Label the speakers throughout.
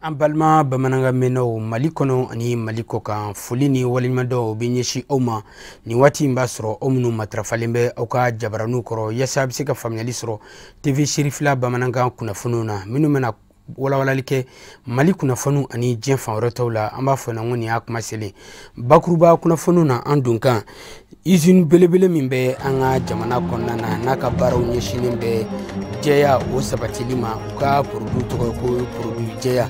Speaker 1: An balima bamanankan mɛnnaw Mali kɔnɔ ani Mali kɔkan, foli ni waleɲumandɔn bɛ ɲɛsin aw ma. Nin waati in b'a sɔrɔ aw minnu matarafalen bɛ aw ka jabaraninw kɔrɔ yaasa a bɛ se ka faamuyali sɔrɔ TV Serifila bamanankan kunnafoniw na minnu bɛna walawalali kɛ Mali kunnafoniw ani diɲɛ fan wɛrɛ tɔw la. An b'a fɔ ɲɛna ko nin y'a kuma selen bakuruba kunnafoniw na. An don kan usine belebele min bɛ an ka jamana kɔnɔna na, n'a ka baaraw ɲɛsinnen bɛ jɛya o sabatili ma, u ka produit tɔgɔ ko produit jɛya,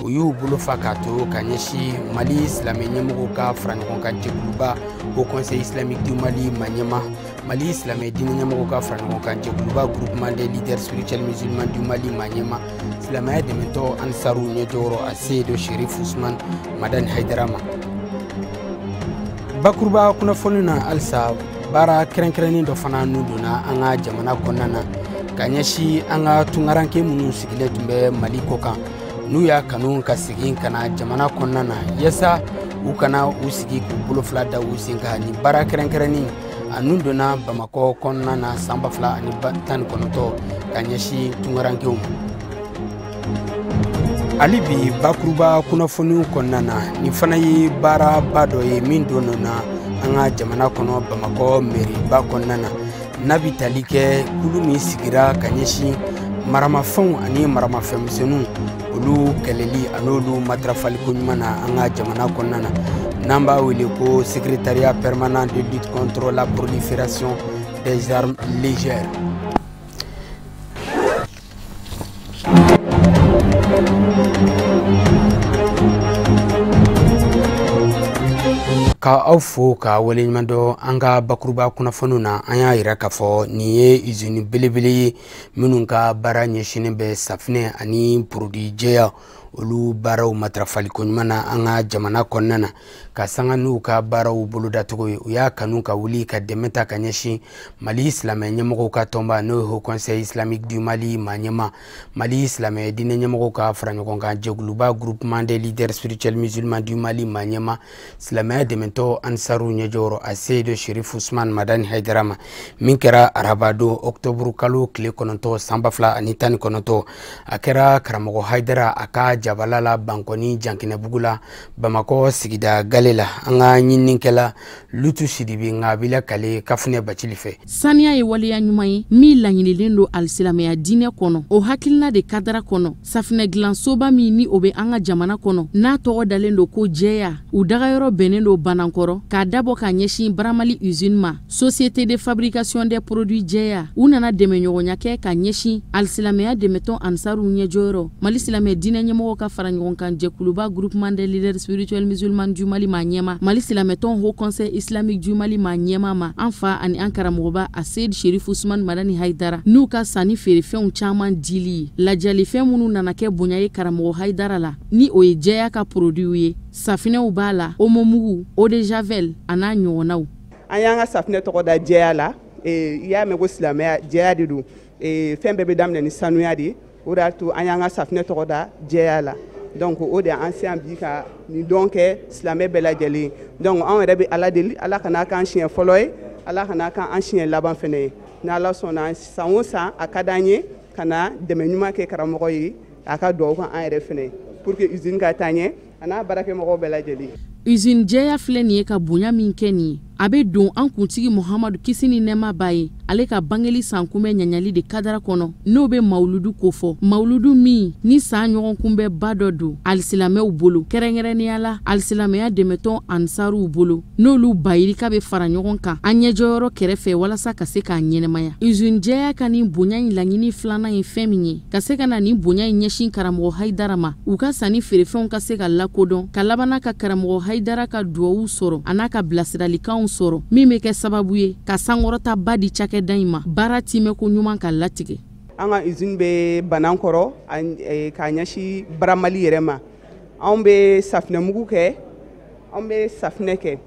Speaker 1: u y'u bolo fa k'a to ka ɲɛsin Mali silamɛ ɲɛmɔgɔw ka fara ɲɔgɔn kan jɛkuluba Haut Conseil islamique du Mali ma ɲɛma, Mali silamɛ diinɛ ɲɛmɔgɔw ka fara ɲɔgɔn kan jɛkuluba groupement des leaders spirituels musulmans du Mali ma ɲɛma, silamɛya dɛmɛtɔ Ansaru ɲɛjɔyɔrɔ Aseyidu Sherif Usman Madani Hayidara ma. Bakuruba kunnafoni na halisa, baara kɛrɛnkɛrɛnnen dɔ fana nun donna an ka jamana kɔnɔna na ka ɲɛsin an ka tunkaranke minnu sigilen tun bɛ Mali kɔkan, n'u y'a kanu ka segin ka na jamana kɔnɔna na yaasa u kana u sigi k'u bolo fila da u sen kan. Nin baara kɛrɛnkɛrɛnnen a nun donna Bamakɔ kɔnɔna na san 2019 ka ɲɛsin tunkarankew ma. Hali bi bakuruba kunnafoniw kɔnɔna na, nin fana ye baaraba dɔ ye min don na an ka jamana kɔnɔ Bamakɔ mɛriba kɔnɔna na, n'a bɛ tali kɛ kulu min sigira ka ɲɛsin maramafɛnw ani maramafɛnmisɛnninw olu kɛlɛli an'olu matarafaliko ɲuman na an ka jamana kɔnɔna na, n'an b'a wele ko secrétariat permanent de lutte contre la prolifération des armes légères. Ka aw fo ka waleɲuman dɔn an ka bakuruba kunnafoniw na. An y'a yira k'a fɔ nin ye usine belebele ye minnu ka baara ɲɛsinnen bɛ safinɛ ani produit jɛya olu baaraw matarafaliko ɲuman na an ka jamana kɔnɔna na, ka sanga n'u ka baaraw bolodacogo ye. U y'a kanu ka wuli ka dɛmɛ ta ka ɲɛsin Mali silamɛ ɲɛmɔgɔw ka tɔnba, n'o ye Haut Conseil islamique du Mali ma ɲɛma, Mali silamɛ diinɛ ɲɛmɔgɔw ka fara ɲɔgɔn kan jɛkuluba groupement des leaders spirituels musulmans du Mali ma ɲɛma, silamɛya dɛmɛtɔ Ansaru ɲɛjɔyɔrɔ Aseyidu Sherif Usman Madani Hayidara ma, min kɛra arabadon octobre kalo tile 9 san 2019. A kɛra karamɔgɔ Hayidara a ka jabala la Bankɔni Jankinɛbugu la Bamakɔ sigida gale la. An ka ɲininikɛla Lutu Sidibe nka a b'i lakale Kafunɛ Bacili fɛ.
Speaker 2: Saniya ye waleya ɲuman ye min laɲinilen don alisilamɛya diinɛ kɔnɔ. O hakilina de kadara kɔnɔ, safinɛ dilansoba min ni o bɛ an ka jamana kɔnɔ, n'a tɔgɔ dalen don ko jɛya, u dagayɔrɔ bɛnnen don Banankɔrɔ k'a dabɔ ka ɲɛsin Baramali usine ma, société de fabrication des produits jɛya. U nana dɛmɛɲɔgɔnya kɛ ka ɲɛsin alisilamɛya dɛmɛtɔn Ansaru ɲɛjɔyɔrɔ, Mali silamɛ diinɛ ɲɛmɔgɔw ka fara ɲɔgɔn kan jɛkuluba groupement des leaders spirituels musulmans du Mali ma ɲɛma, Mali silamɛtɔn Haut Conseil islamique du Mali ma ɲɛma ma, an fa ani an karamɔgɔba Aseyidu Sherif Usman Madani Hayidara n'u ka sanni feerefɛnw caman dili ye. Lajalifɛn minnu nana kɛ bonya ye karamɔgɔ Hayidara la, ni o ye jɛya ka produit ye, safinɛw b'a la, omo mugu, eau de javel a n'a ɲɔgɔnnaw.
Speaker 3: An y'an ka safinɛ tɔgɔ da jɛya la. I y'a mɛn ko silamɛya jɛya de don, fɛn bɛɛ bɛ daminɛ ni sanuya de ye, o de y'a to an y'an ka safinɛ tɔgɔ da jɛya la. Donc o de y'an se yan bi ka nin dɔn kɛ silamɛ bɛɛ lajɛlen. Donc anw yɛrɛ bɛ Ala deli, Ala kana k'an siɲɛ fɔlɔ ye, Ala kana k'an siɲɛ laban fɛnɛ ye. N'Ala sɔnna, san o san a ka d'an ye ka na dɛmɛ ɲuman kɛ karamɔgɔ ye, a ka duwawu kɛ an yɛrɛ fɛnɛ ye pour que usine ka taa ɲɛ a n'a baarakɛmɔgɔw bɛɛ lajɛlen.
Speaker 2: Usine jɛya filɛ nin ye ka bonya min kɛ nin ye, a bɛ don an kuntigi Muhamadu kisi ni nɛɛma b'a ye, ale ka bangeli san kunbɛn ɲaɲali de kadara kɔnɔ, n'o bɛ mawuludu kofɔ. Mawuludu min ni san ɲɔgɔn kunbɛnba dɔ don alisilamɛw bolo, kɛrɛnkɛrɛnnenya la alisilamɛya dɛmɛtɔn Ansaruw bolo, n'olu bayirika bɛ fara ɲɔgɔn kan an ɲɛjɔyɔrɔ kɛrɛfɛ walasa ka se k'a ɲɛnɛmaya. Usine jɛya ka nin bonya in laɲini filanan ye fɛn min ye, ka se ka na nin bonya in ɲɛsin karamɔgɔ Hayidara ma, u ka sanni feerefɛnw ka se ka lakodɔn, ka labanna ka karamɔgɔ Hayidara ka duwawu sɔrɔ a n'a ka bilasiralikanw sɔrɔ, min bɛ kɛ sababu ye ka sankɔrɔtaba di cakɛda in ma, baara tiimɛko ɲuman ka latigɛ.
Speaker 3: An ka usine bɛ Banankɔrɔ k'a ɲɛsin Baramali yɛrɛ ma. Anw bɛ safinɛmugu kɛ, anw bɛ safinɛ kɛ,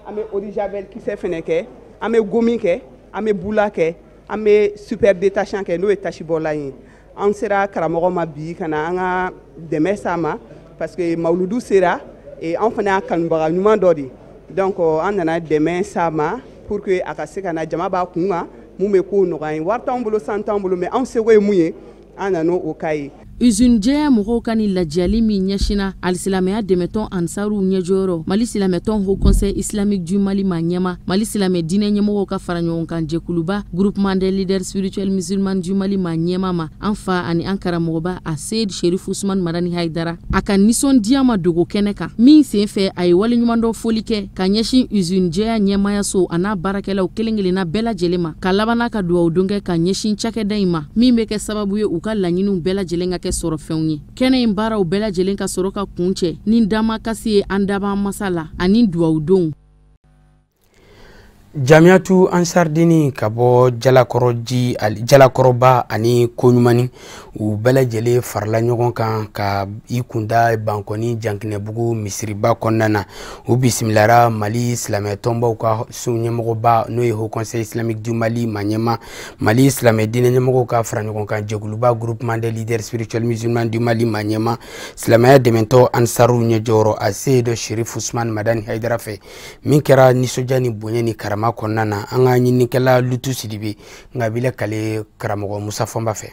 Speaker 3: an bɛ eau de javel kisɛ fɛnɛ kɛ, an bɛ gomi kɛ, an bɛ bula kɛ, an bɛ super détachant kɛ, n'o ye tasibɔlan ye. An sera karamɔgɔ ma bi ka na an ka dɛmɛ s'a ma parce que mawuludu sera. Anw fana y'a kanubaga ɲuman dɔ de. Donc an nana dɛmɛ s'a ma pour que a ka se ka na, jama b'a kun kan, mun bɛ kow nɔgɔya ye. Wari t'anw bolo, san t'anw bolo, mais anw seko ye mun ye, an nana o k'a ye.
Speaker 2: Usine Jɛya mɔgɔw ka nin lajɛli min ɲɛsinna alisilamɛya dɛmɛtɔn Ansaruw ɲɛjɔyɔrɔ, Mali silamɛtɔn Haut Conseil islamique du Mali ma ɲɛma, Mali silamɛ diinɛ ɲɛmɔgɔw ka fara ɲɔgɔn kan jɛkuluba Groupement des leaders spirituels musulmans du Mali ma ɲɛma ma, an fa ani an karamɔgɔba a Seyid Sherif Usman Madani Hayidara, a ka nisɔndiya ma dogo kɛnɛ kan min sen fɛ, a ye waleɲumandɔn foli kɛ ka ɲɛsin usine Jɛya ɲɛmayaso a n'a baarakɛlaw kelen kelenna bɛɛ lajɛlen ma, ka labanna ka dugawu don kɛ ka ɲɛsin cakɛda in ma min bɛ kɛ sababu ye u ka laɲiniw bɛɛ lajɛlen ka kɛ sɔrɔ fɛnw ye. Kɛnɛ in baaraw bɛɛ lajɛlen ka sɔrɔ ka kun cɛ ni damakasi ye an daba masa la ani duwawudenw.
Speaker 1: Jamiatu Ansardini ka bɔ Jalakɔrɔji, Jalakɔrɔba ani Koɲumani, u bɛɛ lajɛlen farala ɲɔgɔn kan ka i kunda Bankɔni Jankinɛbugu misiriba kɔnɔna na. U bisimilara Mali silamɛ tɔnbaw ka so ɲɛmɔgɔba, n'o ye Haut Conseil islamique du Mali ma ɲɛma, Mali silamɛ diinɛ ɲɛmɔgɔw ka fara ɲɔgɔn kan jɛkuluba Groupement des leaders spirituels musulmans du Mali ma ɲɛma, silamɛya dɛmɛtɔ Ansaru ɲɛjɔyɔrɔ a Seyid Sherif Usman Madani Hayidara fɛ, min kɛra nisɔndiya ni bonya ni karama kɔnɔna na. An ka ɲininikɛla Lutu Sidibe nka bi kale karamɔgɔ Musa Fɔnba fɛ.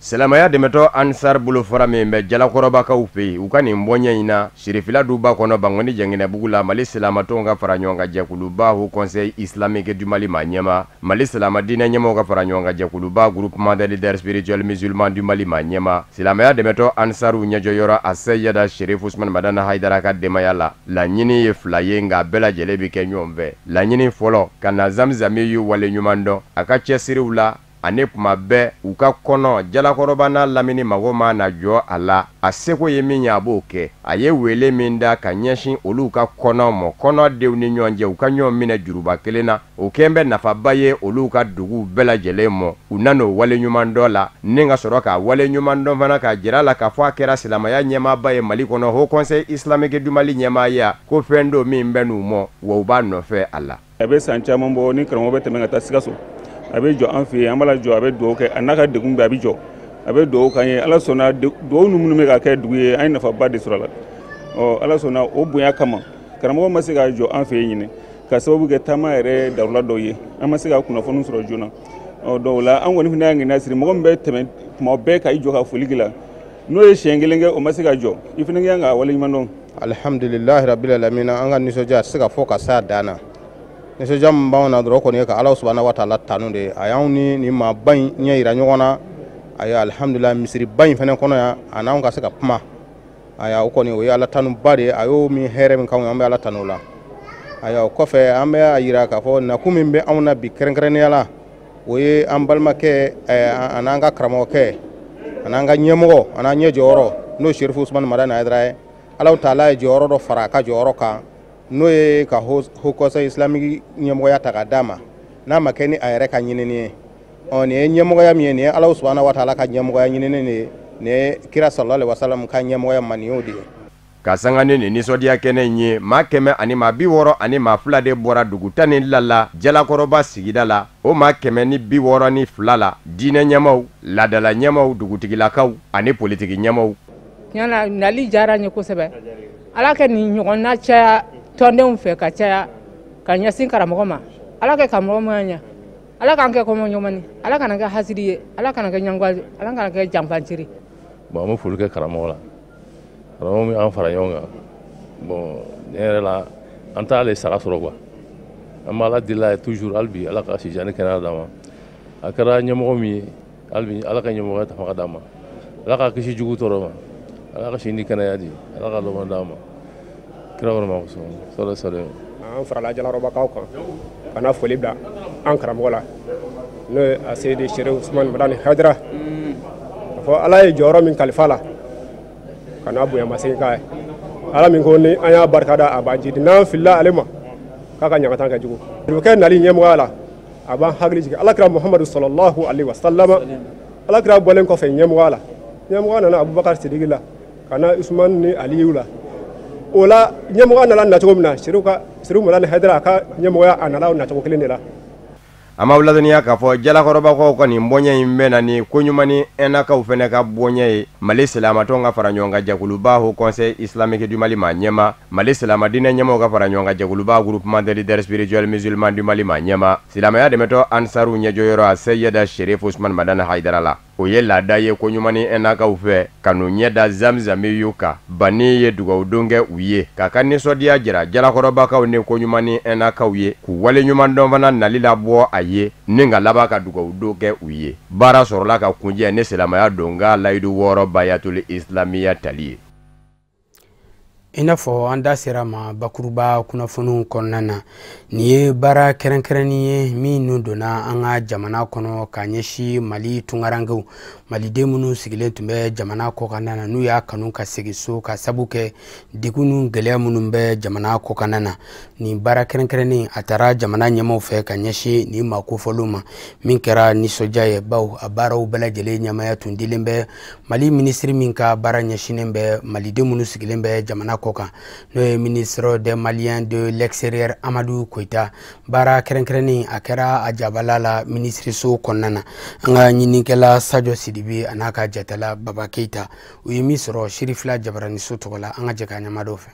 Speaker 4: Silamɛya dɛmɛtɔ Ansar bolofara min bɛ Jalakɔrɔbakaw fɛ yen, u ka nin bɔɲɛ in na sirifila duba kɔnɔ Bankɔni Janginɛbugu la, Mali silamatɔnw ka fara ɲɔgɔn kan jɛkuluba Haut Conseil islamique du Mali ma ɲɛma, Mali silama diinɛ ɲɛmɔgɔw ka fara ɲɔgɔn kan jɛkuluba Groupement des leaders spirituels musulmans du Mali ma ɲɛma, silamɛya dɛmɛtɔ Ansaru ɲɛjɔyɔrɔ a Seyida Sherif Usman Madani Hayidara ka denbaya la. Laɲini ye fila ye, nka bɛɛ lajɛlen bɛ kɛ ɲɔgɔn fɛ. Laɲini fɔlɔ, ka na Zamzami y'u waleɲuman dɔn a ka cɛsiriw la ani kuma bɛɛ u ka kɔnɔ Jalakɔrɔba n'a lamini mago ma na jɔ a la, a seko ye min ye a b'o kɛ. A ye wele min da ka ɲɛsin olu ka kɔnɔ mɔ, kɔnɔ denw ni ɲɔgɔn cɛ, u ka ɲɔgɔn minɛ juruba kelen na, o kɛn bɛ nafaba ye olu ka dugu bɛɛ lajɛlen mɔ. U nan'o waleɲuman dɔ la ni ka sɔrɔ k'a waleɲuman dɔn fana, k'a jira la k'a fɔ a kɛra silamɛya ɲɛmaaba ye Mali kɔnɔ, Haut Conseil islamique du Mali ɲɛmaaya, ko fɛn don min bɛ n'u mɔ, wa u b'a nɔfɛ a la.
Speaker 5: A bɛ san caman bɔ ni karamɔgɔ bɛ tɛmɛ ka taa Sikaso, a bɛ jɔ an fɛ yen, an b'a jɔ, a bɛ dugawu kɛ, a n'a ka degun bɛɛ a bɛ jɔ, a bɛ dugawu k'an ye. Ala sɔnna, dugawu ninnu minnu bɛ ka kɛ dugu ye, an ye nafaba de sɔrɔ a la. Ɔ Ala sɔnna, o bonya kama karamɔgɔ ma se ka jɔ an fɛ yen ɲinɛ, ka sababu kɛ taama yɛrɛ darula dɔw ye, an ma se ka kunnafoni sɔrɔ joona. Ɔ dɔw la an kɔni fana y'a ŋaniya siri, mɔgɔ min bɛ tɛmɛ tuma bɛɛ ka i jɔ ka foli k'i la, n'o ye siɲɛ kelen kɛ o ma se ka jɔ, i fana kan ka waleɲuman dɔn.
Speaker 6: Alihamudulilahi rabil alamina, an ka nisɔndiya a tɛ se ka fɔ ka s'a dan na. Nisɔndiya min b'anw na dɔrɔn kɔni ye ka Ala subahana wa taala tanu de ye. A y'anw ni nin maaba in ɲɛ yira ɲɔgɔn na. A ye alihamudulila misiriba in fana kɔnɔ yan, a n'anw ka se ka kuma. Ayiwa, o kɔni o ye Ala tanuba de ye. A y'o min hɛrɛ min k'anw ye, an bɛ Ala tanu o la. Ayiwa, o kɔfɛ an bɛ a yira k'a fɔ nakun min bɛ anw na bi kɛrɛnkɛrɛnnenya la, o ye an balimakɛ a n'an ka karamɔgɔkɛ a n'an ka ɲɛmɔgɔ a n'an ɲɛ jɔyɔrɔ, n'o ye Sherif Usman Madani Hayidara ye. Ala taala ye jɔyɔrɔ dɔ fara a ka jɔyɔrɔ kan, n'o ye ka Haut Conseil islamique ɲɛmɔgɔya ta k'a d'a ma, n'a ma kɛ ni a yɛrɛ ka ɲinini ye. Ɔ nin ye ɲɛmɔgɔya min ye, nin ye Ala subahana wa taala ka ɲɛmɔgɔya ɲinini de ye, nin ye kira sallallahu alaihi wasallam ka ɲɛmɔgɔya ma, nin y'o de ye.
Speaker 4: Ka sanga ni nin nisɔndiya kɛnɛ in ye, maa 162 de bɔra dugu 12 la Jalakɔrɔba sigida la. O maa 162 la, diinɛ ɲɛmaw, laadala ɲɛmaw, dugutigilakaw ani politiki ɲɛmaw.
Speaker 7: Tiɲɛ na, nali diyara n ye kosɛbɛ. Ala kɛ nin ɲɔgɔnna caya tɔndenw fɛ ka caya ka ɲɛsin karamɔgɔ ma. Ala kɛ karamɔgɔ ma ɲɛ. Ala k'an kɛ kɔmɔ ɲɔgɔnni. Ala kana kɛ hasidi ye. Ala kana kɛ ɲɛngoya ye. Ala kana kɛ janfanciri.
Speaker 8: Bon, an bɛ foli kɛ karamɔgɔ la. Karamɔgɔ min y'an fara ɲɔgɔn kan. Bon, tiɲɛ yɛrɛ la, an t'ale sara sɔrɔ quoi. An bɛ Ala deli a ye toujours, hali bi Ala ka sijan ni kɛnɛya d'an ma. A kɛra ɲɛmɔgɔ min ye, hali bi Ala ka ɲɛmɔgɔya ta fanga d'an ma. Ala k'a kisi jugu tɔɔrɔ ma. Ala ka si ni kɛnɛya di. Ala ka laban d'an ma. Kira kɔrɔ ma kosɔn. Sɔlɔ sɔlɔ.
Speaker 9: An farala Jalakɔrɔbakaw kan ka na foli bila an karamɔgɔ la, n'o ye a Seyidi Sherif Usman Madani Hayidara, k'a fɔ Ala ye jɔyɔrɔ min kalifa la, ka n'a bonyamasegin k'a ye. Ala min ko ni an y'a barikada a b'an jidi, n'an filila ale ma k'a ka ɲagatan kɛ jugu. Kɛ nali ɲɛmɔgɔya la, a b'an hakili jigin Alakira Muhamadu sallallahu alaihi wasallam. Alakira bɔlen kɔfɛ ɲɛmɔgɔya la, ɲɛmɔgɔya nana Abubakar Sidiki la, ka na Usman ni Aliyu la. O la ɲɛmɔgɔya nana nacogo min na, Sherif Madani Hayidara a ka ɲɛmɔgɔya a nana o nacogo kelen de la.
Speaker 4: An b'aw ladɔnniya k'a fɔ Jalakɔrɔbakaw ka nin bɔɲɛ in bɛ na ni Koɲumani ɛnakaw fana ka bɔɲɛ ye. Mali silamatɔnw ka fara ɲɔgɔn kan jɛkuluba Haut Conseil islamique du Mali maa ɲɛma, Mali silamɛdiinɛ ɲɛmaaw ka fara ɲɔgɔn kan jɛkuluba Groupement des leaders spirituels musulmans du Mali maa ɲɛma, silamɛya dɛmɛtɔ Ansaru ɲɛjɔyɔrɔ a Seyida Sherif Usman Madani Hayidara la. O ye laada ye Koɲumani ɛnakaw fɛ ka n'u ɲɛ da Zamzamiyu kan. Banni ye dugawudon kɛ u ye k'a ka nisɔndiya jira Jalakɔrɔbakaw ni Koɲumani ɛnakaw ye, k'u waleɲuman dɔn fana nali labɔ a ye ni ka laban ka dugawudon kɛ u ye. Baara sɔrɔla ka kunjɛ ni silamɛya donka layidu 6 bayatul islamiya tali ye.
Speaker 1: I n'a fɔ an da sera ma bakuruba kunnafoniw kɔnɔna na, nin ye baara kɛrɛnkɛrɛnnin ye min nun donna an ka jamana kɔnɔ ka ɲɛsin Mali tunkarankew, maliden minnu sigilen tun bɛ jamana kɔkanna na, n'u y'a kanu ka segin so ka sabu kɛ degun ni gɛlɛya minnu bɛ jamana kɔkanna na. Nin baara kɛrɛnkɛrɛnnen a taara jamana ɲɛmaaw fɛ ka ɲɛsin nin maa kofɔlenw ma, min kɛra nisɔndiya ye, bawo a baaraw bɛɛ lajɛlen ɲɛmaaya tun dilen bɛ Mali minisiri min ka baara ɲɛsinnen bɛ maliden minnu sigilen bɛ jamana kɔ kan, n'o ye ministre des Maliens de l'extérieur Amadu Koyita. Baara kɛrɛnkɛrɛnnen a kɛra a jabala la minisiriso kɔnɔna na. An ka ɲininikɛla Sajo Sidibe a n'a ka jatala Baba Keyita, u ye min sɔrɔ Sirifila Jabaraniso tɔgɔ la, an ka jɛ k'a ɲɛmadɔw fɛ.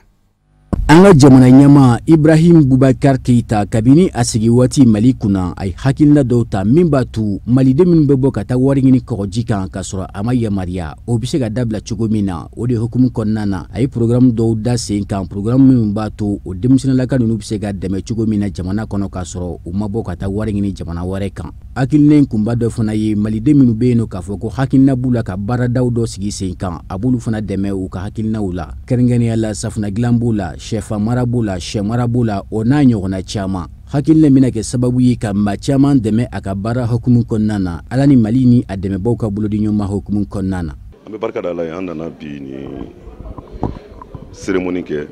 Speaker 10: An ka jamana ɲɛmaa Ibrahim Bubakar Keyita, kabini a sigi waati Mali kunna, a ye hakilina dɔw ta min b'a to maliden minnu bɛ bɔ ka taa wari ɲini kɔgɔji kan k'a sɔrɔ a ma yamaruya, o bɛ se ka dabila cogo min na. O de hukumu kɔnɔna na, a ye programme dɔw da sen kan, programme minnu b'a to o denmisɛnninlaka ninnu bɛ se ka dɛmɛ cogo min na jamana kɔnɔ k'a sɔrɔ u ma bɔ ka taa wari ɲini jamana wɛrɛ kan. Hakilina kunba dɔ fana ye maliden minnu bɛ yen nɔ k'a fɔ ko hakilina b'u la ka baaradaw dɔ sigi sen kan, a b'olu fana dɛmɛ u ka hakilinaw la, kɛrɛnkɛrɛnnenya la safunɛ dilan b'o la, sɛfan mara b'o la, sɛ mara b'o la, o n'a ɲɔgɔnna caman. Hakilina bɛna kɛ sababu ye ka maa caman dɛmɛ a ka baara hukumu kɔnɔna na, Ala ni Mali ni a dɛmɛbaw ka bolodiɲɔgɔnma hukumu kɔnɔna na.
Speaker 11: An bɛ barika da Ala ye, an nana bi nin cérémonie kɛ,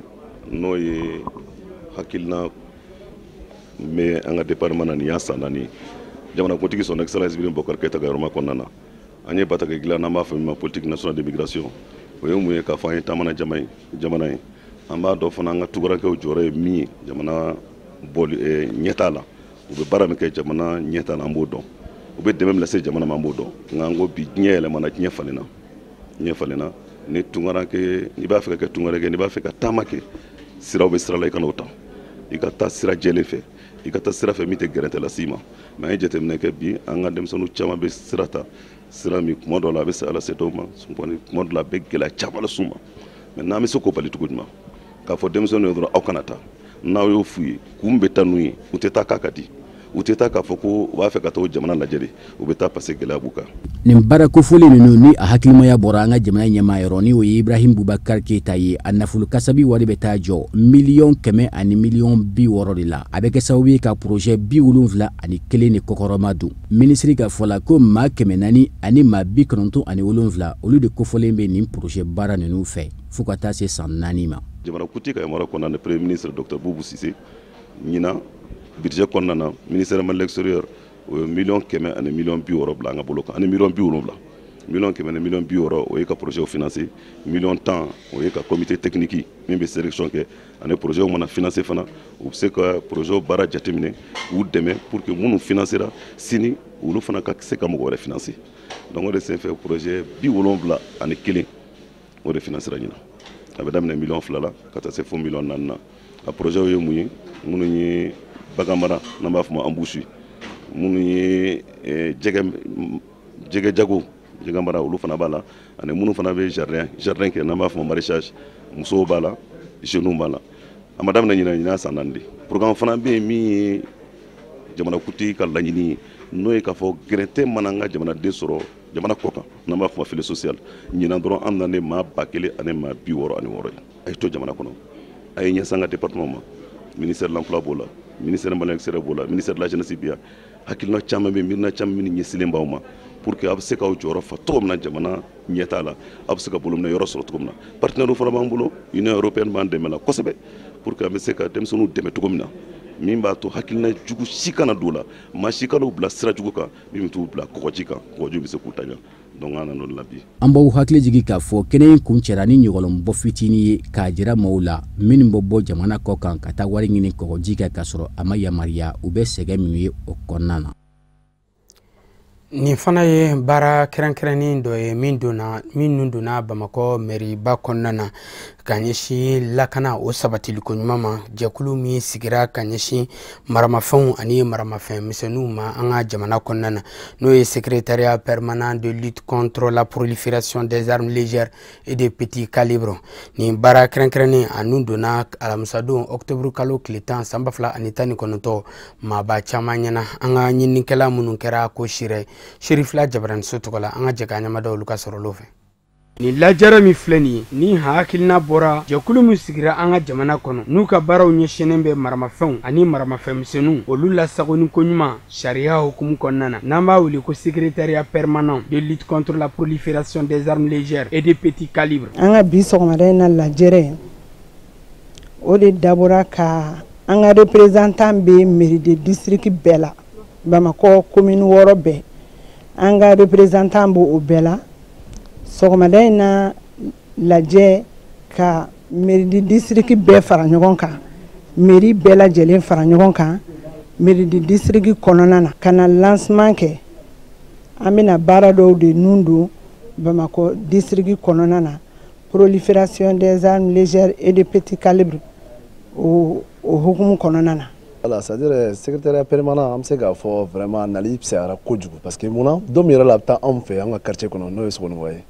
Speaker 11: n'o ye hakilina bɛ an ka département na. Nin y'a san 4 ye, jamanakuntigi Son Excellence Ibrahim Boubacar Keïta ka yɔrɔma kɔnɔna na, an ye bataki dilan n'an b'a fɔ min ma politique nationale d'immigration. O ye mun ye? K'a fɔ an ye taamana jamana ye, an b'a dɔn fana an ka tunkarankew jɔyɔrɔ ye min ye jamana bɔli ɲɛtaa la. U bɛ baara min kɛ jamana ɲɛtaa la, an b'o dɔn. U bɛ dɛmɛ min lase jamana ma, an b'o dɔn. Nka an ko bi diɲɛ yɛlɛmana, diɲɛ falenna, diɲɛ falenna. Ni tunkaranke, n'i b'a fɛ ka kɛ tunkaranke, n'i b'a fɛ ka taama kɛ, siraw bɛ sira la, i kana o ta, i ka taa sira jɛlen fɛ, i ka taa sira fɛ min tɛ gɛrɛntɛ las'i ma. Mais an ye jateminɛ kɛ bi, an ka denmisɛnninw caman bɛ sira ta, sira min kuma dɔ la a bɛ saya lase dɔw ma, kuma dɔ la a bɛ gɛlɛya caman las'u ma. Mais n'an bɛ se k'o bali cogo jumɛn? K'a fɔ denmisɛnninw ye dɔrɔn aw kana taa. N'aw y'o f'u ye, kun bɛ taa n'u ye, u tɛ taa k'a ka di, u tɛ taa k'a fɔ ko u b'a fɛ ka taa o jamana lajɛ de, u bɛ taa parce que gɛlɛya b'u kan.
Speaker 10: Nin baara kofɔlen ninnu ni a hakilimaya bɔra an ka jamana ɲɛmaa yɔrɔ, ni o ye Ibrahim Bubakar Keyita ye, a nafolo kasabi wari bɛ taa jɔ 160 miliyɔn de la. A bɛ kɛ sababu ye ka projet 71 de kɔkɔrɔma don. Minisiri ka fɔ la ko maa 497, olu de kofɔlen bɛ nin projet baara ninnu fɛ fo ka taa se san 4 ma.
Speaker 11: Jamanakuntigi ka yamaruya kɔnɔna na, Premier ministre Docteur Boubou Cissé, ɲinan budget kɔnɔna na, ministère Mali l'extérieur, o ye 160 miliyɔn bila an ka bolo kan, ani 70 miliyɔn. 160 miliyɔn, o ye ka projet financer. 10 miliyɔn, o ye ka comité technique min bɛ sélection kɛ, ani projet mana financer fana, u bɛ se ka projet baara jateminɛ k'u dɛmɛ pour que minnu financera sini, olu fana ka se ka mɔgɔ wɛrɛ financer. Donc o de senfɛ, projet 71, o de financera ɲinan. A bɛ daminɛ 2 miliyɔn la ka taa se fo 4 miliyɔn na. A projet ye mun ye? Minnu ye bagan mara, n'an b'a fɔ ma embouche, minnu ye jɛgɛ jago, jɛgɛ mara, olu fana b'a la, ani minnu fana bɛ jardin kɛ, n'an b'a fɔ ma maraîchage, musow b'a la, jeunes b'a la. A ma daminɛ ɲinan, ɲinan san 4 de. Programme fana bɛ yen min ye jamanakuntigi ka laɲini ye, n'o ye k'a fɔ gɛrɛntɛ mana an ka jamanaden sɔrɔ jamana kɔ kan, n'an b'a fɔ ma filet social. Ɲinan dɔrɔn, an nana maa 1066 ye. A ye to jamana kɔnɔ, a ye ɲɛsin an ka département ma. Ministère de l'Emploi b'o la, ministère Mali extérieur b'o la, ministère de la Jeunesse bɛ yan. Hakilina caman bɛ, miirina caman min ɲɛsinnen b'aw ma pour que a bɛ se k'aw jɔyɔrɔ fa cogo min na jamana ɲɛtaa la, a bɛ se ka bolominɛ yɔrɔ sɔrɔ cogo min na. Partenaires fana b'an bolo, Union européenne b'an dɛmɛ la kosɛbɛ pour que an bɛ se ka denmisɛnninw dɛmɛ cogo min na, min b'a to hakilina jugu si kana don o la, maa si kana u bila sira jugu kan min bɛ t'u bila kɔgɔji kan, kɔgɔji bɛ se k'u ta ɲɛ. Donc an nana o de la bi.
Speaker 10: An b'aw hakili jigin k'a fɔ kɛnɛ in kun cɛra ni ɲɔgɔlɔnbɔ fitinin ye k'a jira maaw la minnu bɛ bɔ jamana kɔ kan ka taa wari ɲini kɔgɔji kan k'a sɔrɔ a ma yamaruya, u bɛ sɛgɛn minnu ye o kɔnɔna na.
Speaker 1: Nin fana ye baara kɛrɛnkɛrɛnnen dɔ ye minnu donna Bamakɔ mɛriba kɔnɔna na ka ɲɛsin lakana o sabatiliko ɲuman ma. Jɛkulu min sigira ka ɲɛsin maramafɛnw ani maramafɛn misɛnninw ma an ka jamana kɔnɔna na, n'o ye Secrétariat permanent de lutte contre la prolifération des armes légères et de petit calibre. Nin baara kɛrɛnkɛrɛnnen a nun donna alamisadon octobre kalo tile 10 san 2019 maaba caman ɲɛna. An ka ɲininikɛla minnu kɛra ko sirɛ Serifila Jabaraniso tɔgɔ la, an ka jɛ k'an ɲɛmada olu ka sɔrɔlo fɛ. Nin lajɛrɛ min filɛ nin ye, ni hakilina bɔra jɛkulu min sigira an ka jamana kɔnɔ, n'u ka baaraw ɲɛsinnen bɛ maramafɛnw ani maramafɛnmisɛnninw olu lasagoni koɲuman sariya hukumu kɔnɔna na, n'an b'a wele ko Secrétariat permanent de lutte contre la prolifération des armes légères et de petit calibre.
Speaker 12: An ka bi sɔgɔmada in na lajɛrɛ, o de dabɔra ka an ka représentant bɛ mairie de district bɛɛ la, Bamakɔ commune 6 bɛɛ, an ka représentant b'o bɛɛ la. Sɔgɔmada in na lajɛ ka mairie de district bɛɛ fara ɲɔgɔn kan, mairie bɛɛ lajɛlen fara ɲɔgɔn kan mairie de district kɔnɔna na, ka na lancement kɛ. An bɛna baara dɔw de nun don Bamakɔ district kɔnɔna na, prolifération des armes légères et de petit calibre o hukumu kɔnɔna na.
Speaker 13: Voilà, c'est-à-dire secrétariat permanent, an bɛ se k'a fɔ vraiment nali fisayara kojugu, parce que munna don min yɛrɛ la a bɛ taa anw fɛ an ka quartier kɔnɔ, n'o ye Sogonikɔ ye,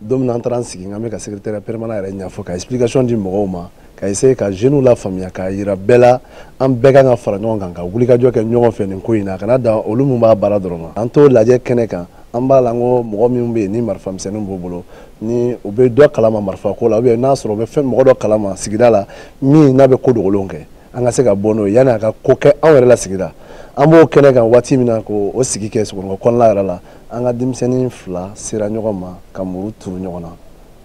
Speaker 13: don min na an taara an sigi an bɛ ka secrétariat permanent yɛrɛ ɲɛfɔ, ka explication di mɔgɔw ma, ka essayer ka jeunes lafaamuya, k'a yira bɛɛ la an bɛɛ kan ka fara ɲɔgɔn kan ka wulikajɔ kɛ ɲɔgɔn fɛ nin ko in na, a kana dan olu mun b'a baara dɔrɔn ma. An t'o lajɛ kɛnɛ kan, an b'a la n ko mɔgɔ minnu bɛ yen ni marifa misɛnninw b'u bolo, ni u bɛ dɔ kalama marifa ko la, ou bien n'a sɔrɔ u bɛ fɛn mɔgɔ dɔ kalama sigida la min n'a bɛ ko dogolenw kɛ, an ka se ka bɔ n'o ye yanni a ka ko kɛ anw yɛrɛ la sigida. An b'o kɛnɛ kan waati min na k'o sigi kɛ Sogonikɔ kɔnɔna yɛrɛ la, an ka denmisɛnnin 2 sera ɲɔgɔn ma ka muru turu ɲɔgɔn na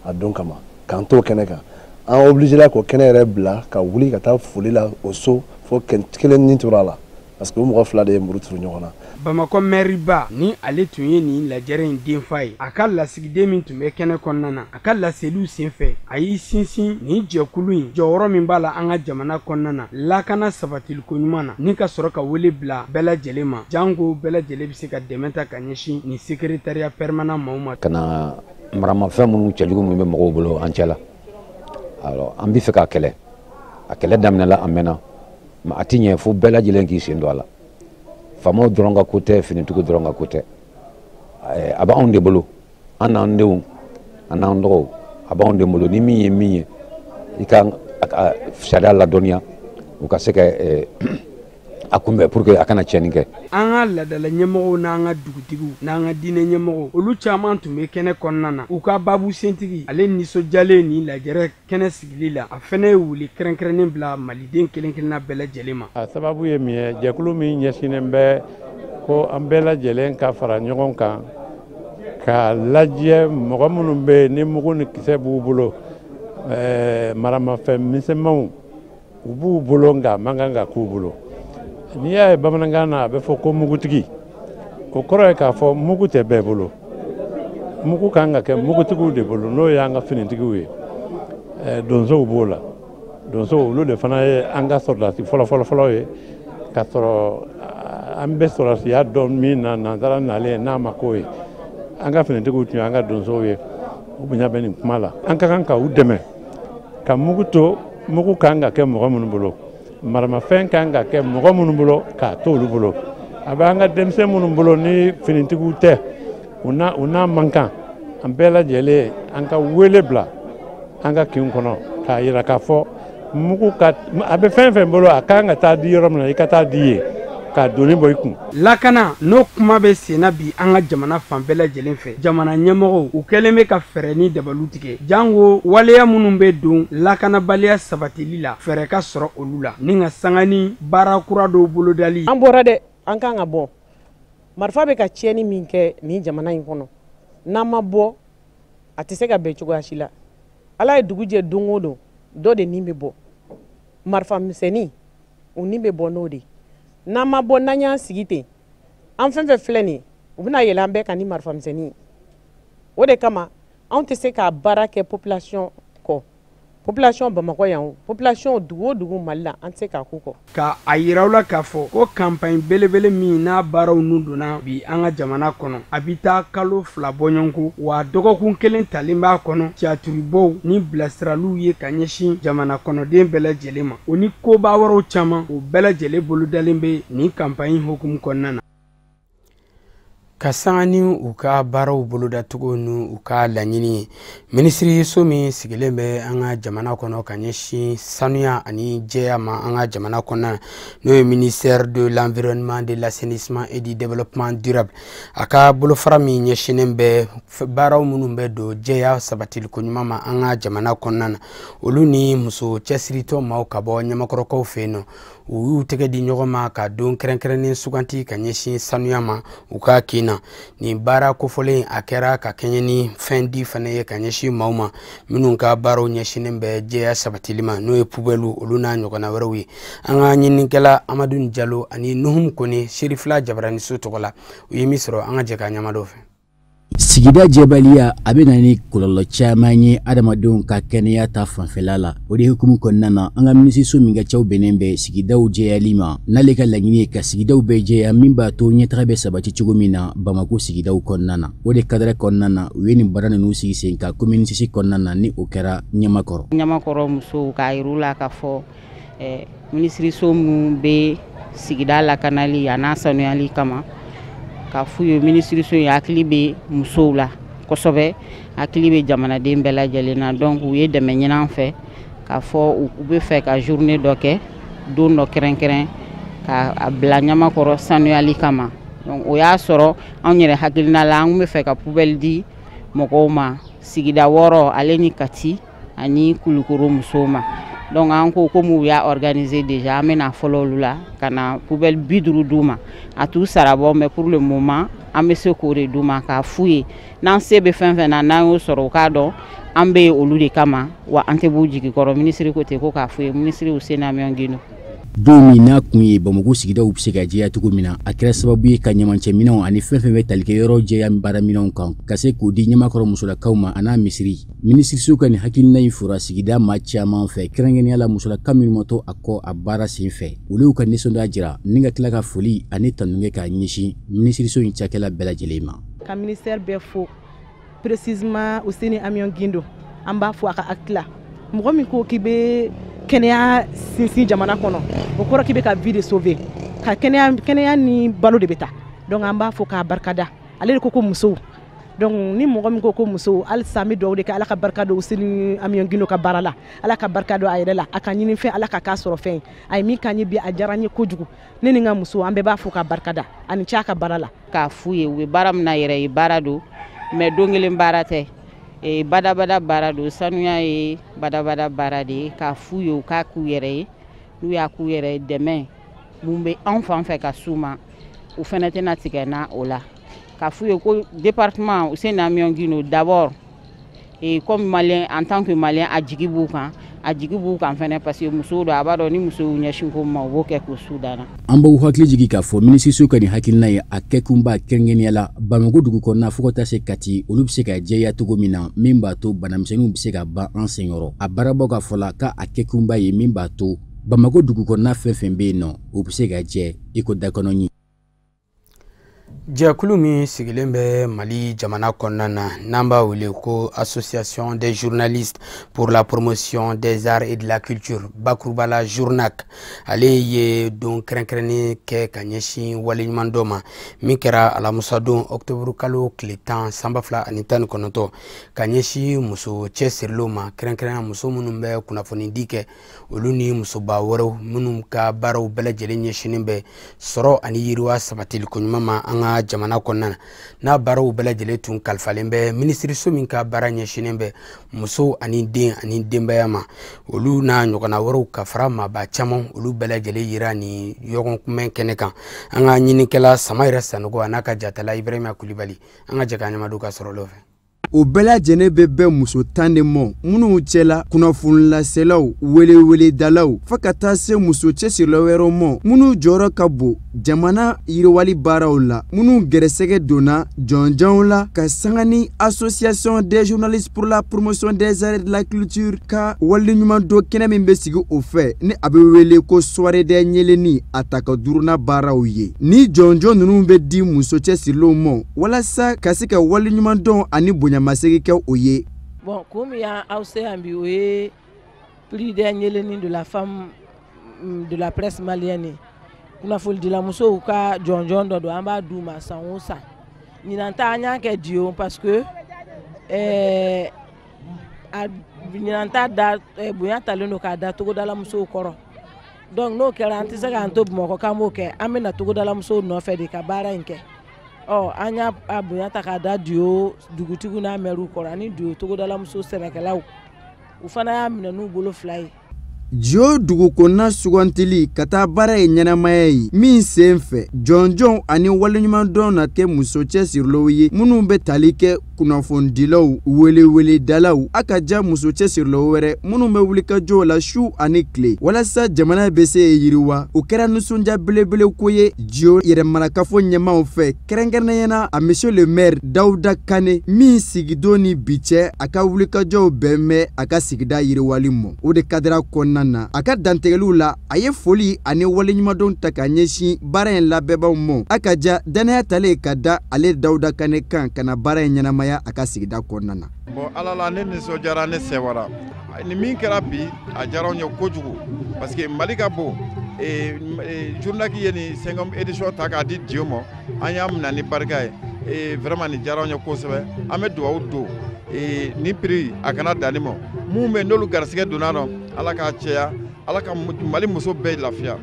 Speaker 13: a don kama, k'an t'o kɛnɛ kan. An obligé la k'o kɛnɛ yɛrɛ bila ka wuli ka taa foli la o so fo kelen ni tora a la, parce que o mɔgɔ 2 de ye muru turu ɲɔgɔn na.
Speaker 1: Bamakɔ mɛriba ni ale tun ye nin lajɛrɛ in denfa ye, a ka lasigiden min tun bɛ kɛnɛ kɔnɔna na, a ka laseliw senfɛ a y'i sinsin nin jɛkulu in jɔyɔrɔ min b'a la an ka jamana kɔnɔna na lakana sabatiliko ɲuman na, ni ka sɔrɔ ka wele bila bɛɛ lajɛlen ma, janko bɛɛ lajɛlen bɛ se ka dɛmɛ ta ka ɲɛsin nin secrétariat permanent maaw ma.
Speaker 14: Ka na maramafɛn minnu cɛjugu minnu bɛ mɔgɔw bolo an cɛ la, alors an bɛ fɛ k'a kɛlɛ, a kɛlɛ daminɛla a mɛnna, mais a ti ɲɛ fo bɛɛ lajɛlen k'i sen don a la. Faamaw dɔrɔn ka ko tɛ, finitigiw dɔrɔn ka ko tɛ, a b'anw de bolo, an n'an denw an n'an dɔgɔw, a b'anw de bolo. Ni min ye min ye, i ka sariya ladɔnniya, u ka se ka a kunbɛn pour que a kana tiɲɛni kɛ.
Speaker 1: An ka laadala ɲɛmɔgɔw n'an ka dugutigiw n'an ka diinɛ ɲɛmɔgɔw, olu caman tun bɛ kɛnɛ kɔnɔna na. U ka baabu sentigi ale nisɔndiyalen nin lajɛrɛ kɛnɛ sigili la, a fɛnɛ ye wuli kɛrɛnkɛrɛnnen bila maliden kelen kelenna bɛɛ lajɛlen ma.
Speaker 15: A sababu ye min ye, jɛkulu min ɲɛsinnen bɛ ko an bɛɛ lajɛlen ka fara ɲɔgɔn kan k'a lajɛ mɔgɔ minnu bɛ yen ni mugu ni kisɛ b'u bolo, maramafɛn misɛnmanw u b'u bolo nka a man kan ka k'u bolo. N'i y'a ye bamanankan na a bɛ fɔ ko mugutigi, o kɔrɔ ye k'a fɔ mugu tɛ bɛɛ bolo, mugu kan ka kɛ mugutigiw de bolo, n'o y'an ka finitigiw ye. Donsow b'o la, donsow olu de fana ye an ka sɔrɔdasi fɔlɔ-fɔlɔ ye, k'a sɔrɔ an bɛ sɔrɔdasiya dɔn min na nansara nalen n'a ma k'o ye. An ka finitigiw tun ye an ka donsow ye, u bonya bɛ nin kuma la. An ka kan ka u dɛmɛ ka mugu to, mugu kan ka kɛ mɔgɔ minnu bolo, maramafɛn kan ka kɛ mɔgɔ minnu bolo k'a to olu bolo. A bɛ an ka denmisɛn minnu bolo ni finitigiw tɛ, u n'a man kan, an bɛɛ lajɛlen an ka wele bila an ka kin kɔnɔ k'a yira k'a fɔ mugu ka a bɛ fɛn fɛn bolo, a kan ka taa di yɔrɔ min na, i ka taa di yen ka doni bɔ i kun.
Speaker 1: Lakana n'o kuma bɛ senna bi an ka jamana fan bɛɛ lajɛlen fɛ, jamana ɲɛmɔgɔw u kɛlen bɛ ka fɛɛrɛ ni dabaliw tigɛ, janko waleya minnu bɛ don lakanabaliya sabatili la, fɛɛrɛ ka sɔrɔ olu la, ni ka sanga ni baara kura dɔw bolodali.
Speaker 16: An bɔra dɛ, an kan ka bɔ. Marifa bɛ ka tiɲɛni min kɛ nin jamana in kɔnɔ, n'an ma bɔ a tɛ se ka bɛn cogoya si la. Ala ye dugu jɛ don o don, dɔ de nin bɛ bɔ. Marifa misɛnnin o nin bɛ bɔ n'o de ye. N'an ma bɔ, n'an y'an sigi ten, an fɛn fɛn filɛ nin ye, u bɛna yɛlɛ an bɛɛ kan ni marifa misɛnnin ye. O de kama anw tɛ se ka baara kɛ population kɔ. Population Bamakɔ yan o, population dugu o dugu Mali la, an tɛ se k'a k'u kɔ.
Speaker 1: Ka a yira aw la k'a fɔ ko campagne belebele min n'a baaraw nun donna bi an ka jamana kɔnɔ, a bɛ taa kalo 2 bɔɲɔgɔnko, wa dɔgɔkun 1 talen b'a kɔnɔ tiyatiribɔw ni bilasiraliw ye ka ɲɛsin jamana kɔnɔden bɛɛ lajɛlen ma, o ni koba wɛrɛw caman, o bɛɛ lajɛlen bolodalen bɛ nin campagne hukumu kɔnɔna na. Ka sanga ni u ka baaraw bolodacogo ni u ka laɲini ye, minisiriso min sigilen bɛ an ka jamana kɔnɔ ka ɲɛsin sanuya ani jɛya ma an ka jamana kɔnɔna, n'o ye ministère de l'environnement, de l'assainissement et du développement durable, a ka bolofara min ɲɛsinnen bɛ baaraw minnu bɛ don jɛya sabatiliko ɲuman ma an ka jamana kɔnɔna na, olu ni muso cɛsiritɔ maaw ka bɔ Ɲamakɔrɔkaw fɛ yen nɔ, u y'u tɛgɛ di ɲɔgɔn ma ka don kɛrɛnkɛrɛnnen suganti ka ɲɛsin sanuya ma u ka kin na. Nin baara kofɔlen a kɛra ka kɛɲɛ ni fɛn di fana ye ka ɲɛsin maaw ma minnu ka baaraw ɲɛsinnen bɛ jɛya sabatili ma, n'o ye poubelle olu n'a ɲɔgɔnna wɛrɛw ye. An ka ɲininikɛla Amadu Jalo ani Nuhum Kone Serifila Jabaraniso tɔgɔ la, u ye min sɔrɔ, an ka jɛ ka ɲamadɔ fɛ.
Speaker 10: Sigida jɛbaliya a bɛ na ni kɔlɔlɔ caman ye adamadenw ka kɛnɛya ta fanfɛla la. O de hukumu kɔnɔna na, an ka minisiriso min ka cɛw bɛnnen bɛ sigidaw jɛyali ma, n'ale ka laɲini ye ka sigidaw bɛɛ jɛya min b'a to ɲɛtaga bɛ sabati cogo min na Bamako sigidaw kɔnɔna na. O de cadre kɔnɔna na, u ye nin baara ninnu sigi sen kan commune 6 kɔnɔna na, ni o kɛra Ɲamakɔrɔ.
Speaker 17: Ɲamakɔrɔ musow k'a yir'u la k'a fɔ minisiriso min bɛ sigida lakanali a n'a sanuyali kama, k'a f'u ye minisiriso in hakili bɛ musow la kosɛbɛ, hakili bɛ jamanaden bɛɛ lajɛlen na. Donc u ye dɛmɛ ɲini an fɛ k'a fɔ u bɛ fɛ ka journée dɔ kɛ, don dɔ kɛrɛnkɛrɛn k'a bila Ɲamakɔrɔ sanuyali kama. Donc o y'a sɔrɔ anw yɛrɛ hakilina la, an bɛ fɛ ka poubelle di mɔgɔw ma sigida 6 ale ni Kati ani Kulukoro musow ma. Donc an ko komi u y'a organiser déjà, an bɛna fɔlɔ olu la ka na poubelle 50 d'u ma. A t'u sara bɔ, mais pour le moment an bɛ se k'o de d'u ma k'a f'u ye n'an se bɛ fɛn fɛn na, n'an y'o sɔrɔ u k'a dɔn an bɛ olu de kama, wa an tɛ b'u jigi kɔrɔ. Minisiri ko ten ko k'a f'u ye, minisiri Useni Amiɔn Gindo.
Speaker 10: Don min n'a kun ye Bamakɔ sigidaw bɛ se ka jɛya cogo min na, a kɛra sababu ye ka ɲamancɛminɛnw ani fɛn fɛn bɛ tali kɛ yɔrɔ jɛya baaraminɛnw kan, ka se k'o di Ɲamakɔrɔ musolakaw ma a n'a misiri. Minisiriso ka nin hakilina in fora sigida maa caman fɛ, kɛrɛnkɛrɛnnenya la musolaka minnu ma to a kɔ a baara sen fɛ. Olu y'u ka nisɔndiya jira ni ka tila ka foli ani tanu kɛ k'a ɲɛsin minisiriso in cakɛla bɛɛ lajɛlen ma.
Speaker 18: Ka ministère bɛɛ fo, précisément Useni Amiɔn Gindo, an b'a fo a ka acte la. Mɔgɔ min ko k'i bɛ kɛnɛya sinsin jamana kɔnɔ, o kɔrɔ k'i bɛ ka vie de sauver, ka kɛnɛya ni balo de bɛ taa. Donc an b'a fɔ k'a barikada. Ale de ko ko musow. Donc ni mɔgɔ min ko ko musow, halisa an bɛ dugawu de kɛ, Ala ka barika don Useni Amiɔn Gindo ka baara la, Ala ka barika don a yɛrɛ la, a ka ɲini fɛn, Ala ka k'a sɔrɔ fɛn ye. A ye min k'an ye bi, a diyara n ye kojugu. Ne ni n ka muso, an bɛɛ b'a fɔ k'a barikada, a ni ce a ka baara la.
Speaker 17: K'a f'u ye u bɛ baara min na yɛrɛ ye baara don, mais don kelen baara tɛ. Badabada baara don, sanuya ye badabada baara de ye. K'a f'u ye u k'a k'u yɛrɛ ye, n'u y'a k'u yɛrɛ ye, dɛmɛ mun bɛ anw fan fɛ ka s'u ma, u fɛnɛ tɛna tigɛ na o la. K'a f'u ye ko département Useni Amiɔn Gindo d'abord, et comme malien, en tant que malien, a jigi b'u kan, a jigi b'u kan fɛnɛ, parce que musow don, a b'a dɔn ni musow y'u ɲɛsin ko ma, u b'o kɛ k'u su da la.
Speaker 10: An b'aw hakili jigin k'a fɔ minisiriso ka nin hakilina ye a kɛkunba kɛrɛnkɛrɛnnenya la Bamakɔ dugu kɔnɔna fo ka taa se Kati, olu bɛ se ka jɛya cogo min na, min b'a to banamisɛnninw bɛ se ka ban an senkɔrɔ. A baarabaw ka fɔ la k'a kɛkunba ye min b'a to Bamakɔ dugu kɔnɔna fɛn fɛn bɛ yen nɔ, o bɛ se ka jɛ i ko dakɔnɔɲin.
Speaker 1: Jɛkulu min sigilen bɛ Mali jamana kɔnɔna na, n'an b'a wele ko Association des journalistes pour la promotion des arts et de la culture, bakuruba la Journac, ale ye don kɛrɛnkɛrɛnnen kɛ ka ɲɛsin waleɲumandɔn ma, min kɛra alamisadon octobre kalo tile 10 san 2019, ka ɲɛsin muso cɛsirilenw ma, kɛrɛnkɛrɛnnenya muso minnu bɛ kunnafonidi kɛ, olu ni musoba wɛrɛw minnu ka baaraw bɛɛ lajɛlen ɲɛsinnen bɛ sɔrɔ ani yiriwa sabatiliko ɲuman ma an ka jamana kɔnɔna na. N'a baaraw bɛɛ lajɛlen tun kalifalen bɛ minisiriso min ka baara ɲɛsinnen bɛ musow ani den ani denbaya ma, olu n'a ɲɔgɔnna wɛrɛw ka fara maaba caman, olu bɛɛ lajɛlen yira ni ɲɔgɔn kunbɛn kɛnɛ kan. An ka ɲininikɛla Sama yɛrɛ Sanogo a n'a ka jatala Ibrahima Kulibali, an ka jɛ ka ɲamadu ka sɔrɔ olu fɛ.
Speaker 19: O bɛɛ lajɛlen bɛ bɛn muso 10 de mɔ, minnu cɛla kunnafonilaselaw, weleweledalaw, fo ka taa se muso cɛsirilaw wɛrɛw mɔ, minnu jɔyɔrɔ ka bon jamana yiriwali baaraw la, minnu gɛrɛsɛgɛ donna jɔnjɔnw la ka sanga ni Association des journalistes pour la promotion des arts et de la culture ka waleɲumandɔn kɛnɛ min bɛ sigi o fɛ, ni a bɛ wele ko soirée des ɲɛlɛnni a ta ka duurunan baaraw ye. Ni jɔnjɔn ninnu bɛ di muso cɛsirilenw mɔ walasa ka se ka waleɲumandɔn ani bonyamasegin kɛ o ye.
Speaker 20: Bon, kun min y'aw se yan bi, o ye prix des ɲɛlɛnni de la femme de la presse malienne ye. Kunnafonidilamusow ka jɔnjɔn dɔ don, an b'a d'u ma san o san. Ɲinan ta an y'a kɛ Diyo parce que a ɲinan ta da bonya talen don k'a da togodalamusow kɔrɔ. Donc n'o kɛra, an tɛ se k'an to Bamakɔ k'an b'o kɛ, an bɛ na togodalamusow nɔfɛ de ka baara in kɛ. Ɔ an y'a bonya ta k'a da Diyo dugutigiw n'a mɛriw kɔrɔ ani Diyo togodalamuso sɛnɛkɛlaw, u fana y'a minɛ n'u bolo fila ye.
Speaker 19: Diyo dugukɔnɔna sugantili ka taa baara ye ɲɛnamaya ye min sen fɛ jɔnjɔnw ani waleɲumandɔn na kɛ muso cɛsirilenw ye minnu bɛ tali kɛ kunnafonidilaw, weleweledalaw, a ka ja muso cɛsirilenw wɛrɛ minnu bɛ wulikajɔw la su ani tile walasa jamana bɛ se yiriwa. O kɛra nisɔndiya belebele ko ye Diyo yɛrɛmarakafo ɲɛmaaw fɛ, kɛrɛnkɛrɛnnenya la a monsieur le maire Dawuda Kane, min sigidon ni bi cɛ a ka wulikajɔw bɛn bɛ a ka sigida yiriwali mɔ. O de kadira kɔnɔna na, a ka dantigɛliw la, a ye foli ani waleɲumandɔn ta ka ɲɛsin baara in labɛnbaaw mɔ, a ka ja danaya talen ka da ale Dawuda Kane kan ka na baara in ɲɛnamaya a ka sigida kɔnɔna na.
Speaker 21: Bon, ala la ne nisɔndiyara, ne sɛwara. Ni min kɛra bi, a diyara anw ye kojugu parce que Mali ka bon. Journal ye nin 5e édition ta k'a di Diyo ma, an y'a minɛ ni barika ye. Vraiment nin diyara anw ye kosɛbɛ. An bɛ dugawu don ni prix a kana dan nin ma. Mun bɛ n'olu garisɛgɛ donna nɔ, Ala k'a cɛya, Ala ka Mali muso bɛɛ lafiya.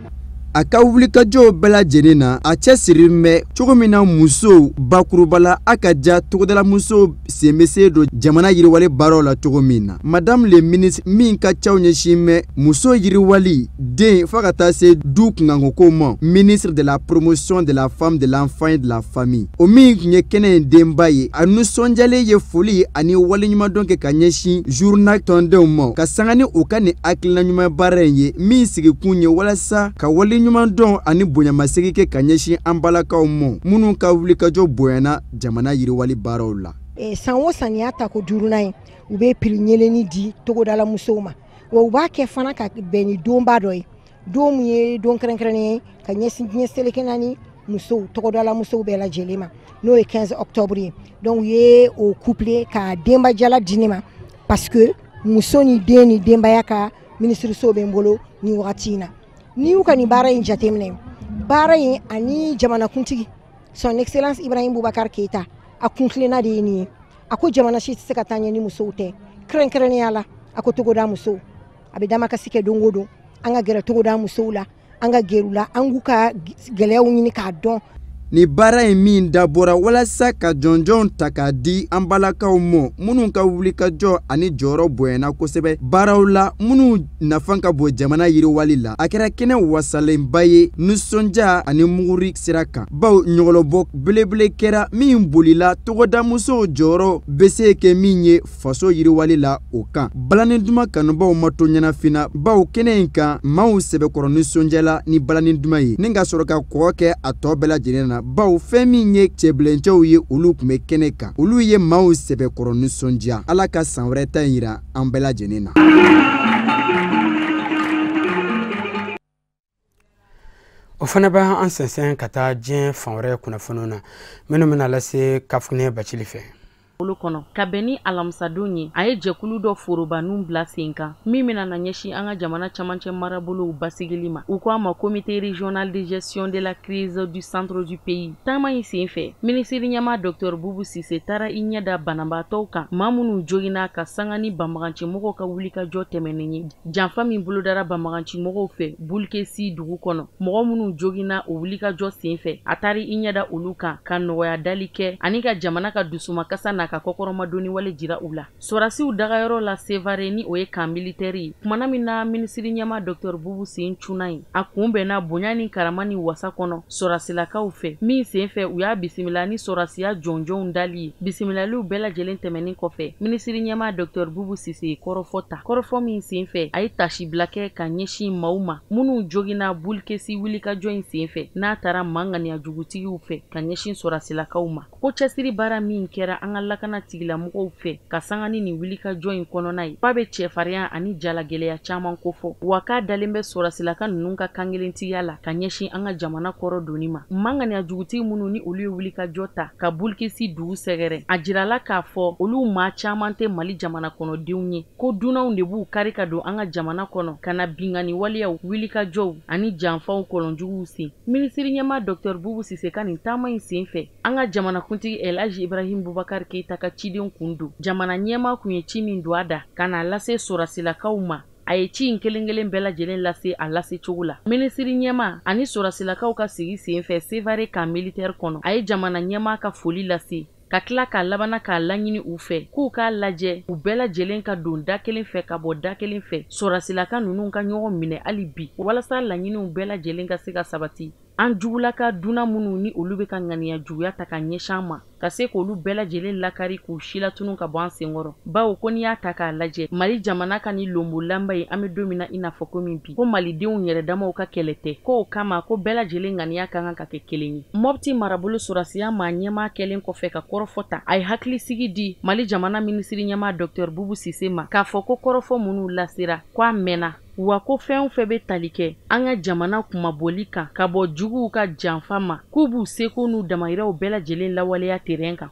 Speaker 19: A ka wulikajɔw bɛɛ lajɛlen na, a cɛsirilen bɛ cogo min na musow bakuruba la, a ka ja togodalamusow sen bɛ se don jamana yiriwali baaraw la cogo min na. Madame le ministre min ka caw ɲɛsin bɛ muso yiriwali, den fo ka taa se du kunkanko ma, ministre de la promotion de la femme, de l'enfant et de la famille, o min tun ye kɛnɛ in denba ye, a nisɔndiyalen ye foli ani waleɲumandɔn kɛ ka ɲɛsin journal tɔndenw ma, ka sanga ni u ka nin hakilina ɲuman baara in ye min sigikun ye walasa ka wale ɲumandɔn ani bonyamasegin kɛ ka ɲɛsin an balakaw mɔ minnu ka wulikajɔ bonyana jamana yiriwali baaraw la.
Speaker 22: San o san y'a ta ko duurunan ye, u bɛ prix ɲɛlɛnni di togodala musow ma, wa u b'a kɛ fana ka bɛn ni donba dɔ ye, don min ye don kɛrɛnkɛrɛnnen ye ka ɲɛsin diɲɛ seleke naani musow, togodala musow bɛɛ lajɛlen ma, n'o ye 15 octobre ye. Donc u ye o couplé ka denbajala di ne ma parce que muso ni den ni denbaya ka minisiriso bɛ n bolo nin wagati in na. N'i y'u ka nin baara in jateminɛ, baara in ani jamanakuntigi son excellence Ibrahim Boubacar Keïta a kuntilenna de ye nin ye. A ko jamana si tɛ se ka taa ɲɛ ni musow tɛ, kɛrɛnkɛrɛnnenya la a ko togoda musow. A bɛ damakasi kɛ don o don, an ka gɛrɛ togoda musow la, an ka gɛrɛ u la, an k'u ka gɛlɛyaw ɲini k'a dɔn.
Speaker 19: Ni baara in min dabɔra walasa ka jɔnjɔn ta k'a di an balakaw mɔ minnu ka wulikajɔ ani jɔyɔrɔ bonyana kosɛbɛ baaraw la minnu nafa ka bon jamana yiriwali la, a kɛra kɛnɛ wasalenba ye nisɔndiya ani muguri sira kan, bawo ɲɔgɔlɔbɔ belebele kɛra min bolila togodamusow jɔyɔrɔ bɛ se kɛ min ye faso yiriwali la o kan. Balani duman kanubaw ma to ɲɛnafin na, bawo kɛnɛ in kan maaw sɛbɛkɔrɔ nisɔndiyala ni balani duman ye ni ka sɔrɔ ka kɔgɔ kɛ a tɔ bɛɛ lajɛlen na, bawo fɛn min ye cɛbilencɛw ye olu tun bɛ kɛnɛ kan, olu ye maaw sɛbɛkɔrɔ nisɔndiya. Ala ka san wɛrɛ ta in yira an bɛɛ lajɛlen na.
Speaker 1: O fana bɛ an sɛnsɛn ka taa diɲɛ fan wɛrɛ kunnafoniw na minnu bɛna lase Kafunɛ Bacili fɛ.
Speaker 2: Bolo kɔnɔ ka bɛn ni alamisadon ye, a ye jɛkulu dɔ forobanun bila sen kan min bɛna na ɲɛsin an ka jamana camancɛ marabolow basigili ma. U ko a ma comité régional de gestion de la crise du centre du pays. Taama in sen fɛ, minisiri ɲɛmaa Dr Bubu Sise taara i ɲɛ da banabaatɔw kan, maa minnu joginna ka sanga ni banbagancimɔgɔw ka wulikajɔ tɛmɛnen ye. Janfa min bolodara banbagancimɔgɔw fɛ Bulkesi dugu kɔnɔ, mɔgɔ minnu joginna o wulikajɔ sen fɛ, a taara i ɲɛ da olu kan ka nɔgɔya dali kɛ ani ka jamana ka dusumakasa n'a ka kɔkɔrɔmadonni wale jira u la. Sɔrɔdasiw dagayɔrɔ la Sevare, ni o ye camp militaire ye, kumana min na minisiri ɲɛmaa Dr Bubu sen cunna yen, a kunbɛnna bonya ni karama ni wasa kɔnɔ sɔrɔdasilakaw fɛ, min senfɛ u y'a bisimila ni sɔrɔdasiya jɔnjɔnw dali ye. Bisimilaliw bɛɛ lajɛlen tɛmɛnen kɔfɛ, minisiri ɲɛmaa Dr Bubu Sise ye kɔrɔfɔ ta, kɔrɔfɔ min senfɛ a ye tasibila kɛ ka ɲɛsin maaw ma minnu joginna Bulkesi wulikajɔ in senfɛ, n'a taara maa ŋaniya jugutigiw fɛ ka ɲɛsin sɔrɔdasilakaw ma. Ko cɛsiri baara min kɛra an ka lakana tigilamɔgɔw fɛ ka sanga ni nin wulikajɔ in kɔnɔna ye, k'a bɛ cɛfarinya ani jalagɛlɛya caman kofɔ, wa k'a dalen bɛ sɔrɔdasilaka ninnu ka kankelentigiya la ka ɲɛsin an ka jamana kɔrɔ donni ma. Maa ŋaniya jugutigi minnu ni olu ye wulikajɔ ta ka Bulkesi dugu sɛgɛrɛ, a jirala k'a fɔ olu maa caman tɛ Mali jamana kɔnɔdenw ye, ko dunanw de b'u kari ka don an ka jamana kɔnɔ ka na binkanni waleyaw, wulikajɔw ani janfaw kɔlɔnjuguw sen. Minisiri ɲɛmaa Dr Bubu Sise ka nin taama in senfɛ, an ka jamanakuntigi El Hadji Ibrahim Boubacar Keita ka ciden kun don. Jamana ɲɛmaa kun ye ci min don a da ka n'a lase sɔrɔdasilakaw ma, a ye ci in kelen kelen bɛɛ lajɛlen lase a lase cogo la. Minisiri ɲɛmaa ani sɔrɔdasilakaw ka sigi senfɛ Sevare camp militaire kɔnɔ, a ye jamana ɲɛmaa ka foli lase, ka tila k'a labana k'a laɲini u fɛ k'u k'a lajɛ u bɛɛ lajɛlen ka don da kelen fɛ ka bɔ da kelen fɛ, sɔrɔdasilaka ninnu ka ɲɔgɔn minɛ hali bi walasa laɲiniw bɛɛ lajɛlen ka se ka sabati. An jugulaka dunan minnu ni olu bɛ ka ŋaniya juguya ta ka ɲɛsin an ma, ka se k'olu bɛɛ lajɛlen lakari k'u silatunu ka bɔ an senkɔrɔ. Bawo ko n'i y'a ta k'a lajɛ, Mali jamana ka ni lonbolanba ye, an bɛ don min na i n'a fɔ komi bi, ko malidenw yɛrɛ damaw ka kɛlɛ tɛ, k'o kama ko bɛɛ lajɛlen ŋaniya ka kan ka kɛ kelen ye. Mɔpti marabolo sɔrɔdasiya maa ɲɛmaa kɛlen kɔfɛ ka kɔrɔfɔ ta, a ye hakilisigi di Mali jamana minisiri ɲɛmaa Dr Bubu Sise ma, k'a fɔ ko kɔrɔfɔ minnu lasera k'a mɛnna, wa ko fɛn o fɛn bɛ tali kɛ an ka jamana kunmabɔli kan ka bɔ juguw ka janfa ma, k'u b'u seko n'u damayiraw bɛɛ lajɛlen lawaleya terrain kan.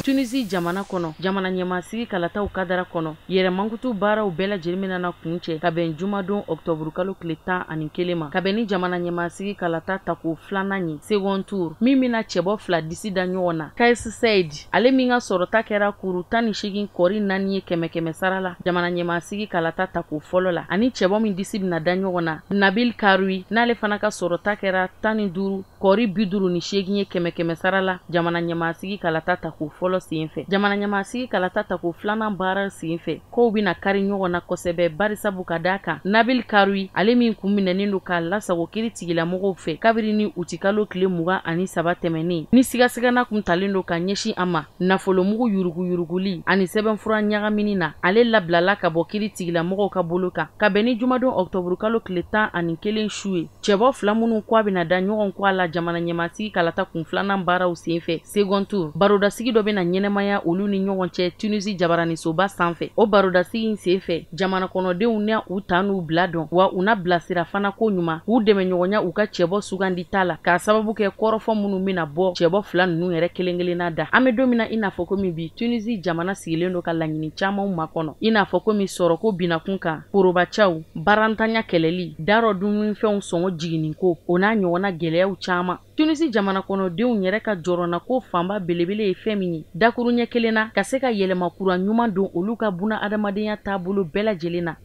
Speaker 2: Tunisie jamana kɔnɔ, jamana ɲɛmaasigi kalataw kadara kɔnɔ, yɛrɛ mankutu baaraw bɛɛ lajɛlen bɛna na kuncɛ ka bɛn jumadon ɔktɔburu kalo tile 11 ma, ka bɛn ni jamana ɲɛmaasigi kalata tako filanan ye, second tour, min bɛna cɛbɔ fila disi da ɲɔgɔn na. Kais Saied, ale min ka sɔrɔta kɛra kuru 18.4 ye 100 sara la jamana ɲɛmaasigi kalata tako fɔlɔ la, ani cɛbɔ min disi bɛna da ɲɔgɔn na, Nabil Karoui, n'ale fana ka sɔrɔta kɛra 15.58 ye 100 sara la jamana ɲɛmaasigi kalata tako fɔlɔ senfɛ. Jamana ɲɛmaasigi kalata tako filanan baara senfɛ, kow bɛna kari ɲɔgɔn na kosɛbɛ, barisabu ka d'a kan Nabil Karoui, ale min kun minɛnen don k'a lasago kiiri tigilamɔgɔw fɛ kabiri ni utikalo tile 23 tɛmɛnen, ni sigasigana kun talen don ka ɲɛsin a ma nafolomugu yuruguyuruguli ani sɛbɛnfura ɲagamini na, ale labilala ka bɔ kiiri tigilamɔgɔw ka bolo kan ka bɛn ni jumadon ɔktɔburu kalo tile 11 su ye. Cɛbɔ fila minnu k'a bɛna da ɲɔgɔn kɔ a la jamana ɲɛmaasigi kalata kun filanan baaraw senfɛ, second tour, barodasigi dɔ bɛna ɲɛnɛmaya olu ni ɲɔgɔn cɛ Tunisie jabaranisoba sanfɛ. O barodasigi in senfɛ, jamana kɔnɔdenw na u ta n'u bila dɔn, wa u na bilasira fana ko ɲuman, k'u dɛmɛ ɲɔgɔnya u ka cɛbɔ sugandi ta la, k'a sababu kɛ kɔrɔfɔ minnu bɛna bɔ cɛbɔ fila ninnu yɛrɛ kelen kelenna da. An bɛ don min na i n'a fɔ komi bi, Tunisie jamana sigilen don ka laɲini camanw makɔnɔ, i n'a fɔ komi sɔrɔko binakun kan, forobacaw, baarantanya kɛlɛli, darɔ dumunifɛnw sɔngɔ jiginni ko, o n'a ɲɔgɔnna gɛlɛyaw caman. Tunisie jamana kɔnɔdenw yɛrɛ ka jɔrɔnako fanba belebele ye fɛn min ye, dakuruɲɛ kelen na, ka se ka yɛlɛma kura ɲuman don olu ka buna adamadenya taabolo bɛɛ lajɛlen na.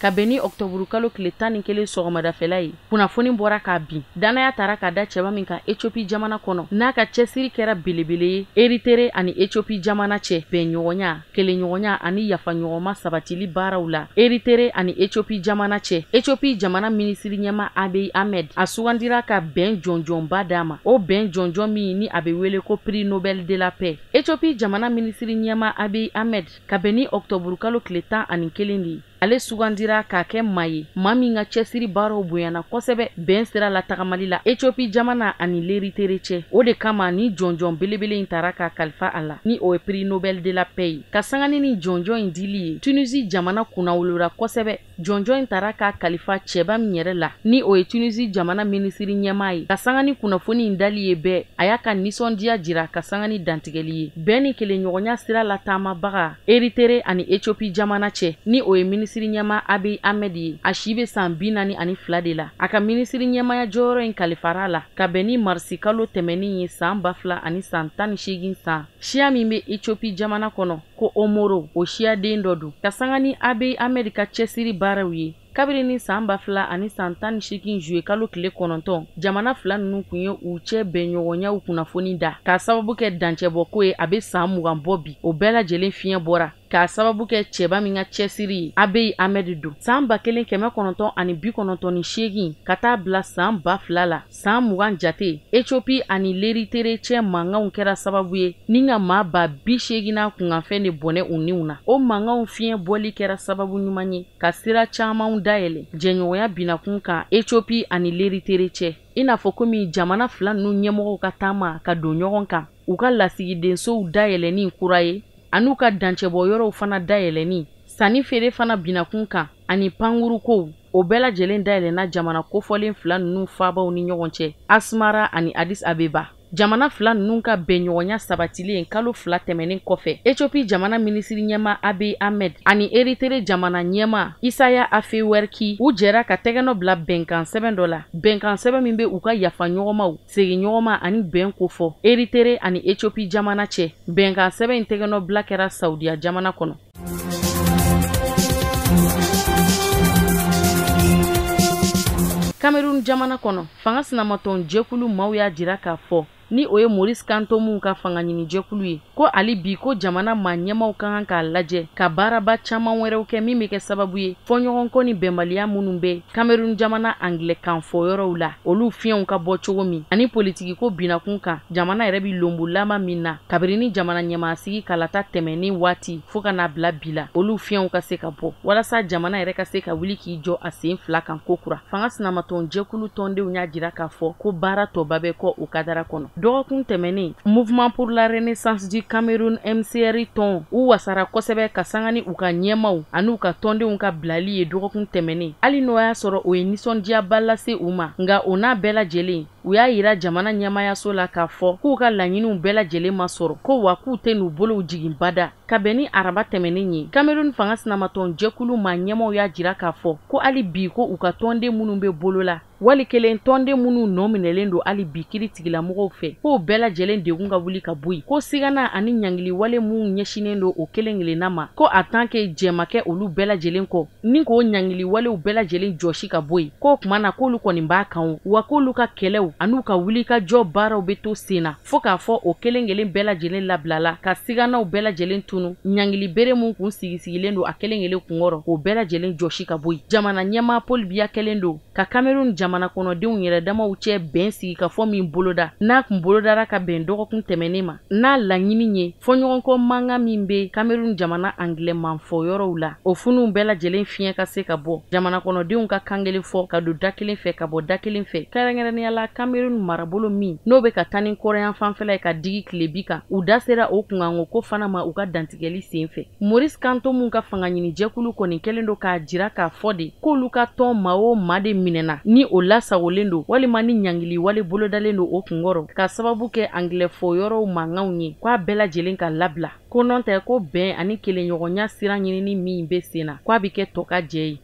Speaker 2: Ka bɛn ni ɔktɔburu kalo tile 11 sɔgɔmadafɛla ye, kunnafoni bɔra k'a bin danaya tara ka da cɛba min kan Ethiopie jamana kɔnɔ, n'a ka cɛsiri kɛra belebele ye Eritere ani Ethiopie jamana cɛ bɛnɲɔgɔnya, kelenɲɔgɔnya ani yafaɲɔgɔnma sabatili baaraw la Eritere ani Ethiopie jamana cɛ. Ethiopie jamana minisiri ɲɛmaa Abiy Ahmed a sugandira ka bɛn jɔnjɔnba d'a ma, o bɛn jɔnjɔn min ni a bɛ wele ko prix Nobel de la paix. Ethiopie jamana minisiri ɲɛmaa Abiy Ahmed ka bɛn ni ɔktɔburu kalo tile 11 de ye, ale sugandira k'a kɛ maa ye, maa min ka cɛsiri baaraw bonyana kosɛbɛ bɛn sira la tagamali la Ethiopie jamana ani l'Eritere cɛ. O de kama ni jɔnjɔn belebele in tara k'a kalifa a la, ni o ye prix Nobel de la paix ye. Ka sanga ni jɔnjɔn in dili ye, Tunisie jamana kunnawolora kosɛbɛ. Jɔnjɔn in tara k'a kalifa cɛba min yɛrɛ la, ni o ye Tunisie jamana minisiri ɲɛmaa ye. Ka sanga ni kunnafoni in dali ye bɛɛ, a y'a ka nisɔndiya jira ka sanga ni dantigɛli ye bɛn ni kelenɲɔgɔnya sira la taamabaga Eritere ani Ethiopie jamana cɛ, ni o ye minisiri ɲɛmaa Abiy Ahmed ye. A si bɛ san 42 de la. A ka minisiri ɲɛmaaya jɔyɔrɔ in kalifara la ka bɛn ni marisi kalo tɛmɛnen ye san 2018 san. Siya min bɛ Ethiopie jamana kɔnɔ, ko Omoro, o siya den dɔ don. Ka sanga ni Abiy Ahmed ka cɛsiri baaraw ye, kabini ni san 2018 juillet kalo tile 9, jamana fila ninnu kun ye u cɛ bɛnɲɔgɔnyaw kunnafoni da k'a sababu kɛ dancɛbɔko ye. A bɛ san 20 bɔ bi, o bɛɛ lajɛlen fiɲɛ bɔra k'a sababu kɛ cɛba min ka cɛsiri ye, Abiy Ahmed don. San 1998 ka taa bila san 2000 la, san 20 jate, Ethiopie ani l'Érythrée cɛ mankanw kɛra sababu ye ni ka maa 80,000 n'a kunkanfɛn de bɔnɛ u niw na. O mankanw fiɲɛ bɔli kɛra sababu ɲuman ye ka sira camanw dayɛlɛ jɛɲɔgɔnya binakun kan Ethiopie ani l'Érythrée cɛ, i n'a fɔ komi jamana fila ninnu ɲɛmɔgɔw ka taama ka don ɲɔgɔn kan, u ka lasigidensow dayɛlɛni kura ye, an'u ka dancɛbɔyɔrɔw fana dayɛlɛni, sanni feere fana binakun kan ani pankurukow, o bɛɛ lajɛlen dayɛlɛnna jamana kofɔlen fila ninnu faabaw ni ɲɔgɔn cɛ, Asmara ani Addis Abeba. Jamana fila ninnu ka bɛnɲɔgɔnya sabatilen kalo 2 tɛmɛnen kɔfɛ, Ethiopie jamana minisiri ɲɛmaa Abiy Ahmed ani Eritrea jamana ɲɛmaa Isaias Afewerki, u jɛra ka tɛgɛnɔ bila bɛnkan sɛbɛn dɔ la, bɛnkan sɛbɛn min bɛ u ka yafa ɲɔgɔnmaw, segin ɲɔgɔnma ani bɛn kofɔ Eritrea ani Ethiopie jamana cɛ. Bɛnkan sɛbɛn in tɛgɛnɔ bila kɛra Saudiya jamana kɔnɔ. Cameroun jamana kɔnɔ, fanga sinamatɔn jɛkulu maaw y'a jira k'a fɔ ni o ye Maurice Kamto ka fanga ɲini jɛkulu ye, ko hali bi ko jamana maa ɲɛmaw ka kan k'a lajɛ ka baaraba caman wɛrɛw kɛ min bɛ kɛ sababu ye fɔɲɔgɔnkɔ ni bɛnbaliya minnu bɛ Cameroun jamana anglais kan fɔyɔrɔw la, olu fiɲɛw ka bɔ cogo min, ani politiki ko binakun kan jamana yɛrɛ bɛ lonbolama min na kabini ni jamana ɲɛmaasigi kalata tɛmɛnen waati fo ka n'a bila bi la, olu fiɲɛw ka se ka bɔ walasa jamana yɛrɛ ka se ka wuli k'i jɔ a sen fila kan kokura. Fanga sinamatɔn jɛkulu tɔndenw y'a jira k'a fɔ ko baara tɔba bɛ kɔ o kadara kɔnɔ. Dɔgɔkun tɛmɛnen, Mouvement pour la Renaissance du Cameroun MCR tɔn, u wasara kosɛbɛ ka sanga ni u ka ɲɛmaw an'u ka tɔndenw ka bilali ye dɔgɔkun tɛmɛnen. Hali n'o y'a sɔrɔ o ye nisɔndiyaba lase u ma, nka o n'a bɛɛ lajɛlen, u y'a yira jamana ɲɛmaayaso la k'a fɔ k'u ka laɲiniw bɛɛ lajɛlen ma sɔrɔ, ko wa k'u tɛ n'u bolow jigin bada. Ka bɛn ni araba tɛmɛnen ye, Cameroun fanga sinamatɔn jɛkulu maa ɲɛmaw y'a jira k'a fɔ ko hali bi ko u ka tɔnden minnu bɛ bolo la, wali kelen tɔnden minnu nɔ minɛlen don hali bi kiiri tigilamɔgɔw fɛ, k'o bɛɛ lajɛlen degun ka wuli ka bɔ yen, ko sigana ani ɲangili wale minnu ɲɛsinnen don o kelen kelenna ma, ko a tant que jɛ ma kɛ olu bɛɛ lajɛlen kɔ ni k'o ɲangili walew bɛɛ lajɛlen jɔsi ka bɔ yen, k'o tuma na k'olu kɔni b'a kan, wa k'olu ka kɛlɛw an'u ka wulikajɔ baaraw bɛ to sen na fo k'a fɔ o kelen kelen bɛɛ lajɛlen labilala, ka siganaw bɛɛ lajɛlen tunu, ɲangili bere mun kun sigisigilen don a kelen kelen kunkɔrɔ, k'o bɛɛ lajɛlen jɔsi ka bɔ yen. Jamana ɲɛmaa Paul Biya kɛlen don ka Cameroun jamana kɔnɔdenw yɛrɛ damaw cɛ bɛn sigi ka fɔ min boloda, n'a kun bolodara ka bɛn dɔgɔkun tɛmɛnen ma, n'a laɲini ye fɔɲɔgɔnkɔ mankan min bɛ Cameroun jamana anglais manfɔyɔrɔw la, o funuw bɛɛ lajɛlen fiɲɛ ka se ka bɔ, jamana kɔnɔdenw ka kan kelen fɔ ka don da kelen fɛ ka bɔ da kelen fɛ, kɛrɛnkɛrɛnnenya la Cameroun marabolo min n'o bɛ ka taa ni kɔrɔyan fanfɛla ye ka digi tilebi kan, u da sera o kunkanko ko fana ma u ka dantigɛli sen fɛ. Maurice Kamto ka fanga ɲini jɛkulu kɔni kɛlen don k'a jira k'a fɔ de k'olu ka tɔn maa o maa de minɛna ni o lasagolen don walima ni ɲangili wale bolodalen don o kunkɔrɔ ka sababu kɛ anglais fɔyɔrɔw mankanw ye, k'a bɛɛ lajɛlen ka labila, ko nɔ tɛ ko bɛn ani kelenɲɔgɔnya sira ɲinini min bɛ sen na, k'a bɛ kɛ tɔ ka jɛ ye.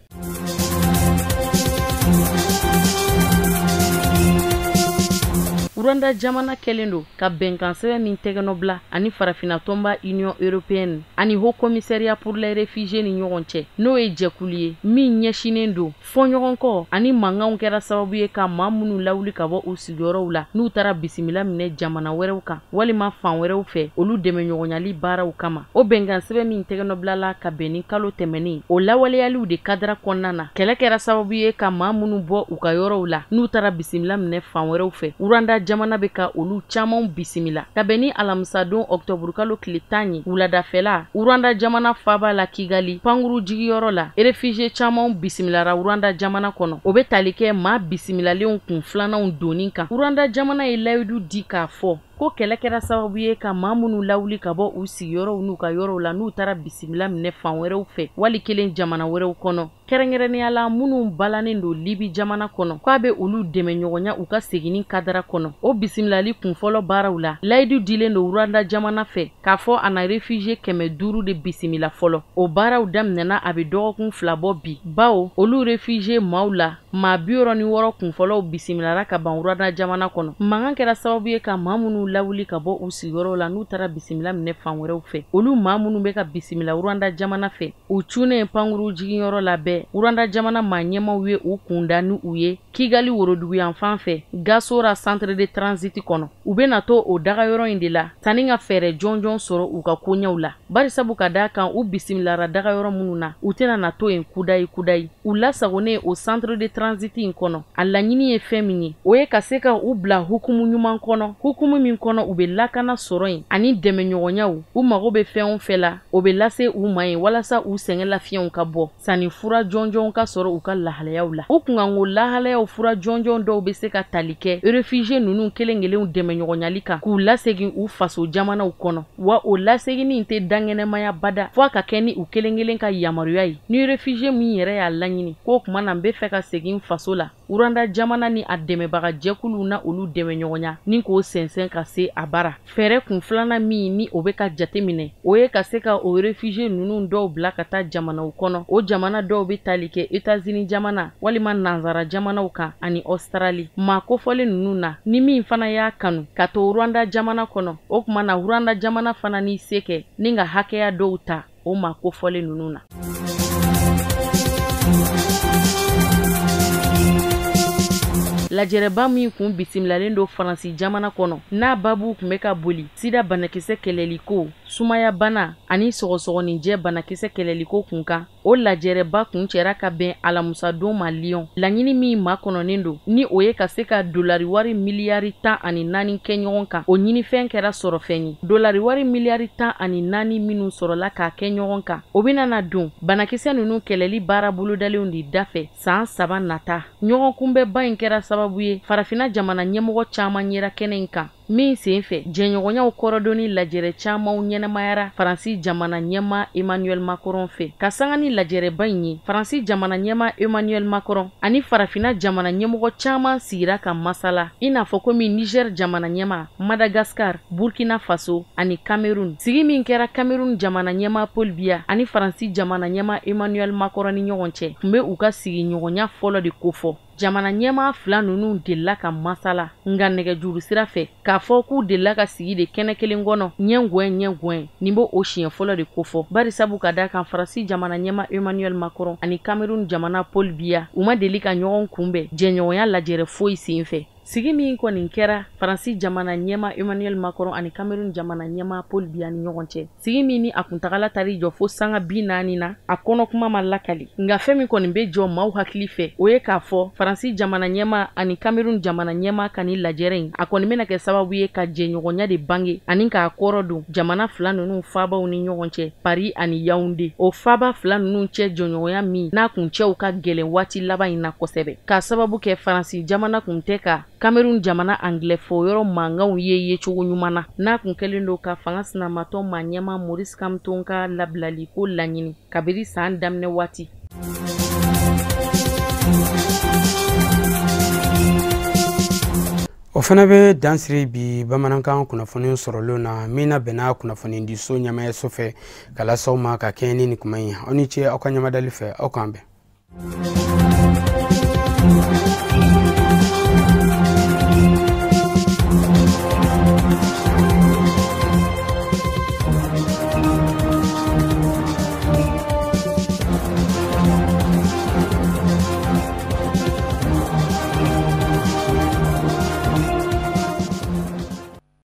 Speaker 2: Rwanda jamana kɛlen don ka bɛnkan sɛbɛn min tɛgɛnɔ bila ani farafinna tɔnba Union européenne ani Haut Commissariat pour les réfugiés ni ɲɔgɔn cɛ, n'o ye jɛkulu ye min ɲɛsinnen don fɔɲɔgɔnkɔ ani mankanw kɛra sababu ye ka maa minnu lawuli ka bɔ u sigiyɔrɔw la n'u taara bisimila minɛ jamana wɛrɛw kan walima fan wɛrɛw fɛ, olu dɛmɛɲɔgɔnyali baaraw kama. O bɛnkan sɛbɛn min tɛgɛnɔ bilala ka bɛn ni kalo tɛmɛnen, o lawaleyaliw de kadara kɔnɔna na, kɛlɛ kɛra sababu ye ka maa minnu bɔ u ka yɔrɔw la n'u taara bisimila minɛ fan wɛrɛw fɛ. Rwanda jamana bɛ ka olu camanw bisimila. Ka bɛn ni alamisadon ɔkutɔburukalo tile 10 ye wuladafɛla, Rwanda jamana faaba la Kigali, pankuru jigiyɔrɔ la, réfugié camanw bisimilara Rwanda jamana kɔnɔ. O bɛ tali kɛ maa bisimilalenw kun filananw donni kan. Rwanda jamana ye layidu di k'a fɔ ko kɛlɛ kɛra sababu ye ka maa minnu lawuli ka bɔ u sigiyɔrɔw n'u ka yɔrɔw la n'u taara bisimila minɛ fan wɛrɛw fɛ wali kelen jamana wɛrɛw kɔnɔ, kɛrɛnkɛrɛnnenya la minnu balannen don Libi jamana kɔnɔ, k'a bɛ olu dɛmɛ ɲɔgɔnya u ka seginni kadara kɔnɔ. O bisimilali kunfɔlɔ baaraw la, layidu dilen don Rwanda jamana fɛ k'a fɔ a na réfugié 500 de bisimila fɔlɔ. O baaraw daminɛna a bɛ dɔgɔkun 2 bɔ bi, bawo olu réfugié maaw la maa 66 kunfɔlɔw bisimilara ka ban Rwanda jamana kɔnɔ. Mankan kɛra sababu ye ka maa minnu lawuli ka bɔ u sigiyɔrɔw la n'u taara bisimila minɛ fan wɛrɛw fɛ. Olu maa minnu bɛ ka bisimila Rwanda jamana fɛ, u cunnen pankuru jiginyɔrɔ la bɛɛ, Rwanda jamana maa ɲɛmaaw ye u kunda ni u ye Kigali woroduguyanfan fɛ, Gasora centre de transit kɔnɔ. U bɛna to o dagayɔrɔ in de la sanni ka fɛɛrɛ jɔnjɔn sɔrɔ u ka koɲɛw la. Barisabu ka d'a kan u bisimilara dagayɔrɔ minnu na, u tɛna na to yen kudayi kudayi. U lasagonnen o centre de transit in kɔnɔ, a laɲini ye fɛn min ye, o ye ka se ka u bila hukumu ɲuman kɔnɔ, hukumu min kɔnɔ u bɛ lakana sɔrɔ yen ani dɛmɛɲɔgɔnyaw. U mago bɛ fɛn o fɛn la, o bɛ lase u ma yen walasa u sɛgɛn lafiɲɛw ka bɔ sanni fura jɔnjɔnw ka sɔrɔ u ka lahalayaw la. U kunkanko lahalayaw fura jɔnjɔn dɔw bɛ se ka tali kɛ réfugié ninnu kelen kelenw dɛmɛɲɔgɔnyali kan k'u lasegin u faso jamanaw kɔnɔ. Wa o laseginni in tɛ dankɛnɛmaya bada fo a ka kɛ ni u kelen kelen ka yamaruya ye. Ni réfugié min yɛrɛ y'a laɲini k'o tuma na n bɛ fɛ ka segin faso la, Rwanda jamana ni a dɛmɛbaga jɛkuluw na olu dɛmɛɲɔgɔnya ni k'o sɛnsɛn ka se a bara. Fɛɛrɛ kun filanan min ni o bɛ ka jate minɛ, o ye ka se ka o réfugié ninnu dɔw bila ka taa jamanaw kɔnɔ. O jamana dɔw bɛ tali kɛ États-Unis jamana walima Nansara jamanaw kan ani Australie. Maa kofɔlen ninnu na, ni min fana y'a kanu ka to Rwanda jamana kɔnɔ, o tuma na Rwanda jamana fana n'i se kɛ ni ka hakɛya dɔw ta o maa kofɔlen ninnu na. Lajɛrɛba min kun bisimilalen don Faransi jamana kɔnɔ, n'a babu tun bɛ ka boli sida banakisɛ kɛlɛliko, sumaya bana ani sɔgɔsɔgɔninjɛ banakisɛ kɛlɛliko kun kan, o lajɛrɛba kun cɛra ka bɛn alamusadon ma Lyon. Laɲini min makɔnɔnen don ni o ye ka se ka dolari wari miliyari 14 kɛ ɲɔgɔn kan, o ɲinifɛn kɛra sɔrɔfɛn ye. Dolari wari miliyari 14 minnu sɔrɔla k'a kɛ ɲɔgɔn kan, o bɛna na don banakisɛ ninnu kɛlɛli baara bolodalenw de dafɛ san 3 nata. Ɲɔgɔn kunbɛnba in kɛra sababu ye farafinna jamana ɲɛmɔgɔ caman yera kɛnɛ in kan, min sen fɛ jɛɲɔgɔnyaw kɔrɔdonni lajɛrɛ camanw ɲɛnamayara Faransi jamana ɲɛmaa Emmanuel Macron fɛ. Ka sanga ni lajɛrɛba in ye, Faransi jamana ɲɛmaa Emmanuel Macron ani farafinna jamana ɲɛmɔgɔ caman sigira ka masala, i n'a fɔ komi Niger jamana ɲɛmaa, Madagascar, Burkina Faso ani Cameroun. Sigi min kɛra Cameroun jamana ɲɛmaa Paul Biya ani Faransi jamana ɲɛmaa Emmanuel Macron ni ɲɔgɔn cɛ tun bɛ u ka sigiɲɔgɔnya fɔlɔ de kofɔ. Jamana ɲɛmaa fila ninnu delila ka masala, nka nɛgɛjuru sira fɛ k'a fɔ k'u delila ka sigi de kɛnɛ kelen kɔnɔ ɲɛngɔɛ nin b'o o siɲɛ fɔlɔ de kofɔ. Barisabu ka d'a kan Faransi jamana ɲɛmaa Emmanuel Macron ani Cameroun jamana Paul Biya u ma deli ka ɲɔgɔn kunbɛn jɛɲɔgɔnya lajɛrɛ foyi sen fɛ. Sigi min kɔni kɛra Faransi jamana ɲɛmaa Emmanuel Macron ani Cameroun jamana ɲɛmaa Paul Biya ni ɲɔgɔn cɛ, sigi min ni a kuntagala taar'i jɔ fo sanga 40 na, a kɔnɔ kuma ma lakali. Nka fɛn min kɔni bɛ jɔ maaw hakili fɛ, o ye k'a fɔ Faransi jamana ɲɛmaa ani Cameroun jamana ɲɛmaa ka nin lajɛrɛ in, a kɔni bɛna kɛ sababu ye ka jɛɲɔgɔnya de bange ani k'a kɔrɔ don jamana fila ninnu faabaw ni ɲɔgɔn cɛ, Paris ani Yaoundé. O faaba fila ninnu cɛ jɔɲɔgɔnya min n'a kuncɛw ka gɛlɛn waati laban in na kosɛbɛ, k'a sababu kɛ Faransi jamana kun tɛ ka Cameroun jamana anglais fɔ yɔrɔ mankanw ye yecogo ɲuman na, n'a kun kɛlen don ka fanga sinamatɔ maa ɲɛmaa Maurice Kamto ka labilali ko laɲini kabiri san daminɛ waati.
Speaker 1: O fana bɛ dansiri bi bamanankan kunnafoni sɔrɔlenw na min na bɛnna kunnafonidiso ɲɛmaayaso fɛ ka lase aw ma ka kɛɲɛ ni nin kuma in ye. Aw ni ce aw ka ɲɛmadali fɛ, aw k'an bɛn.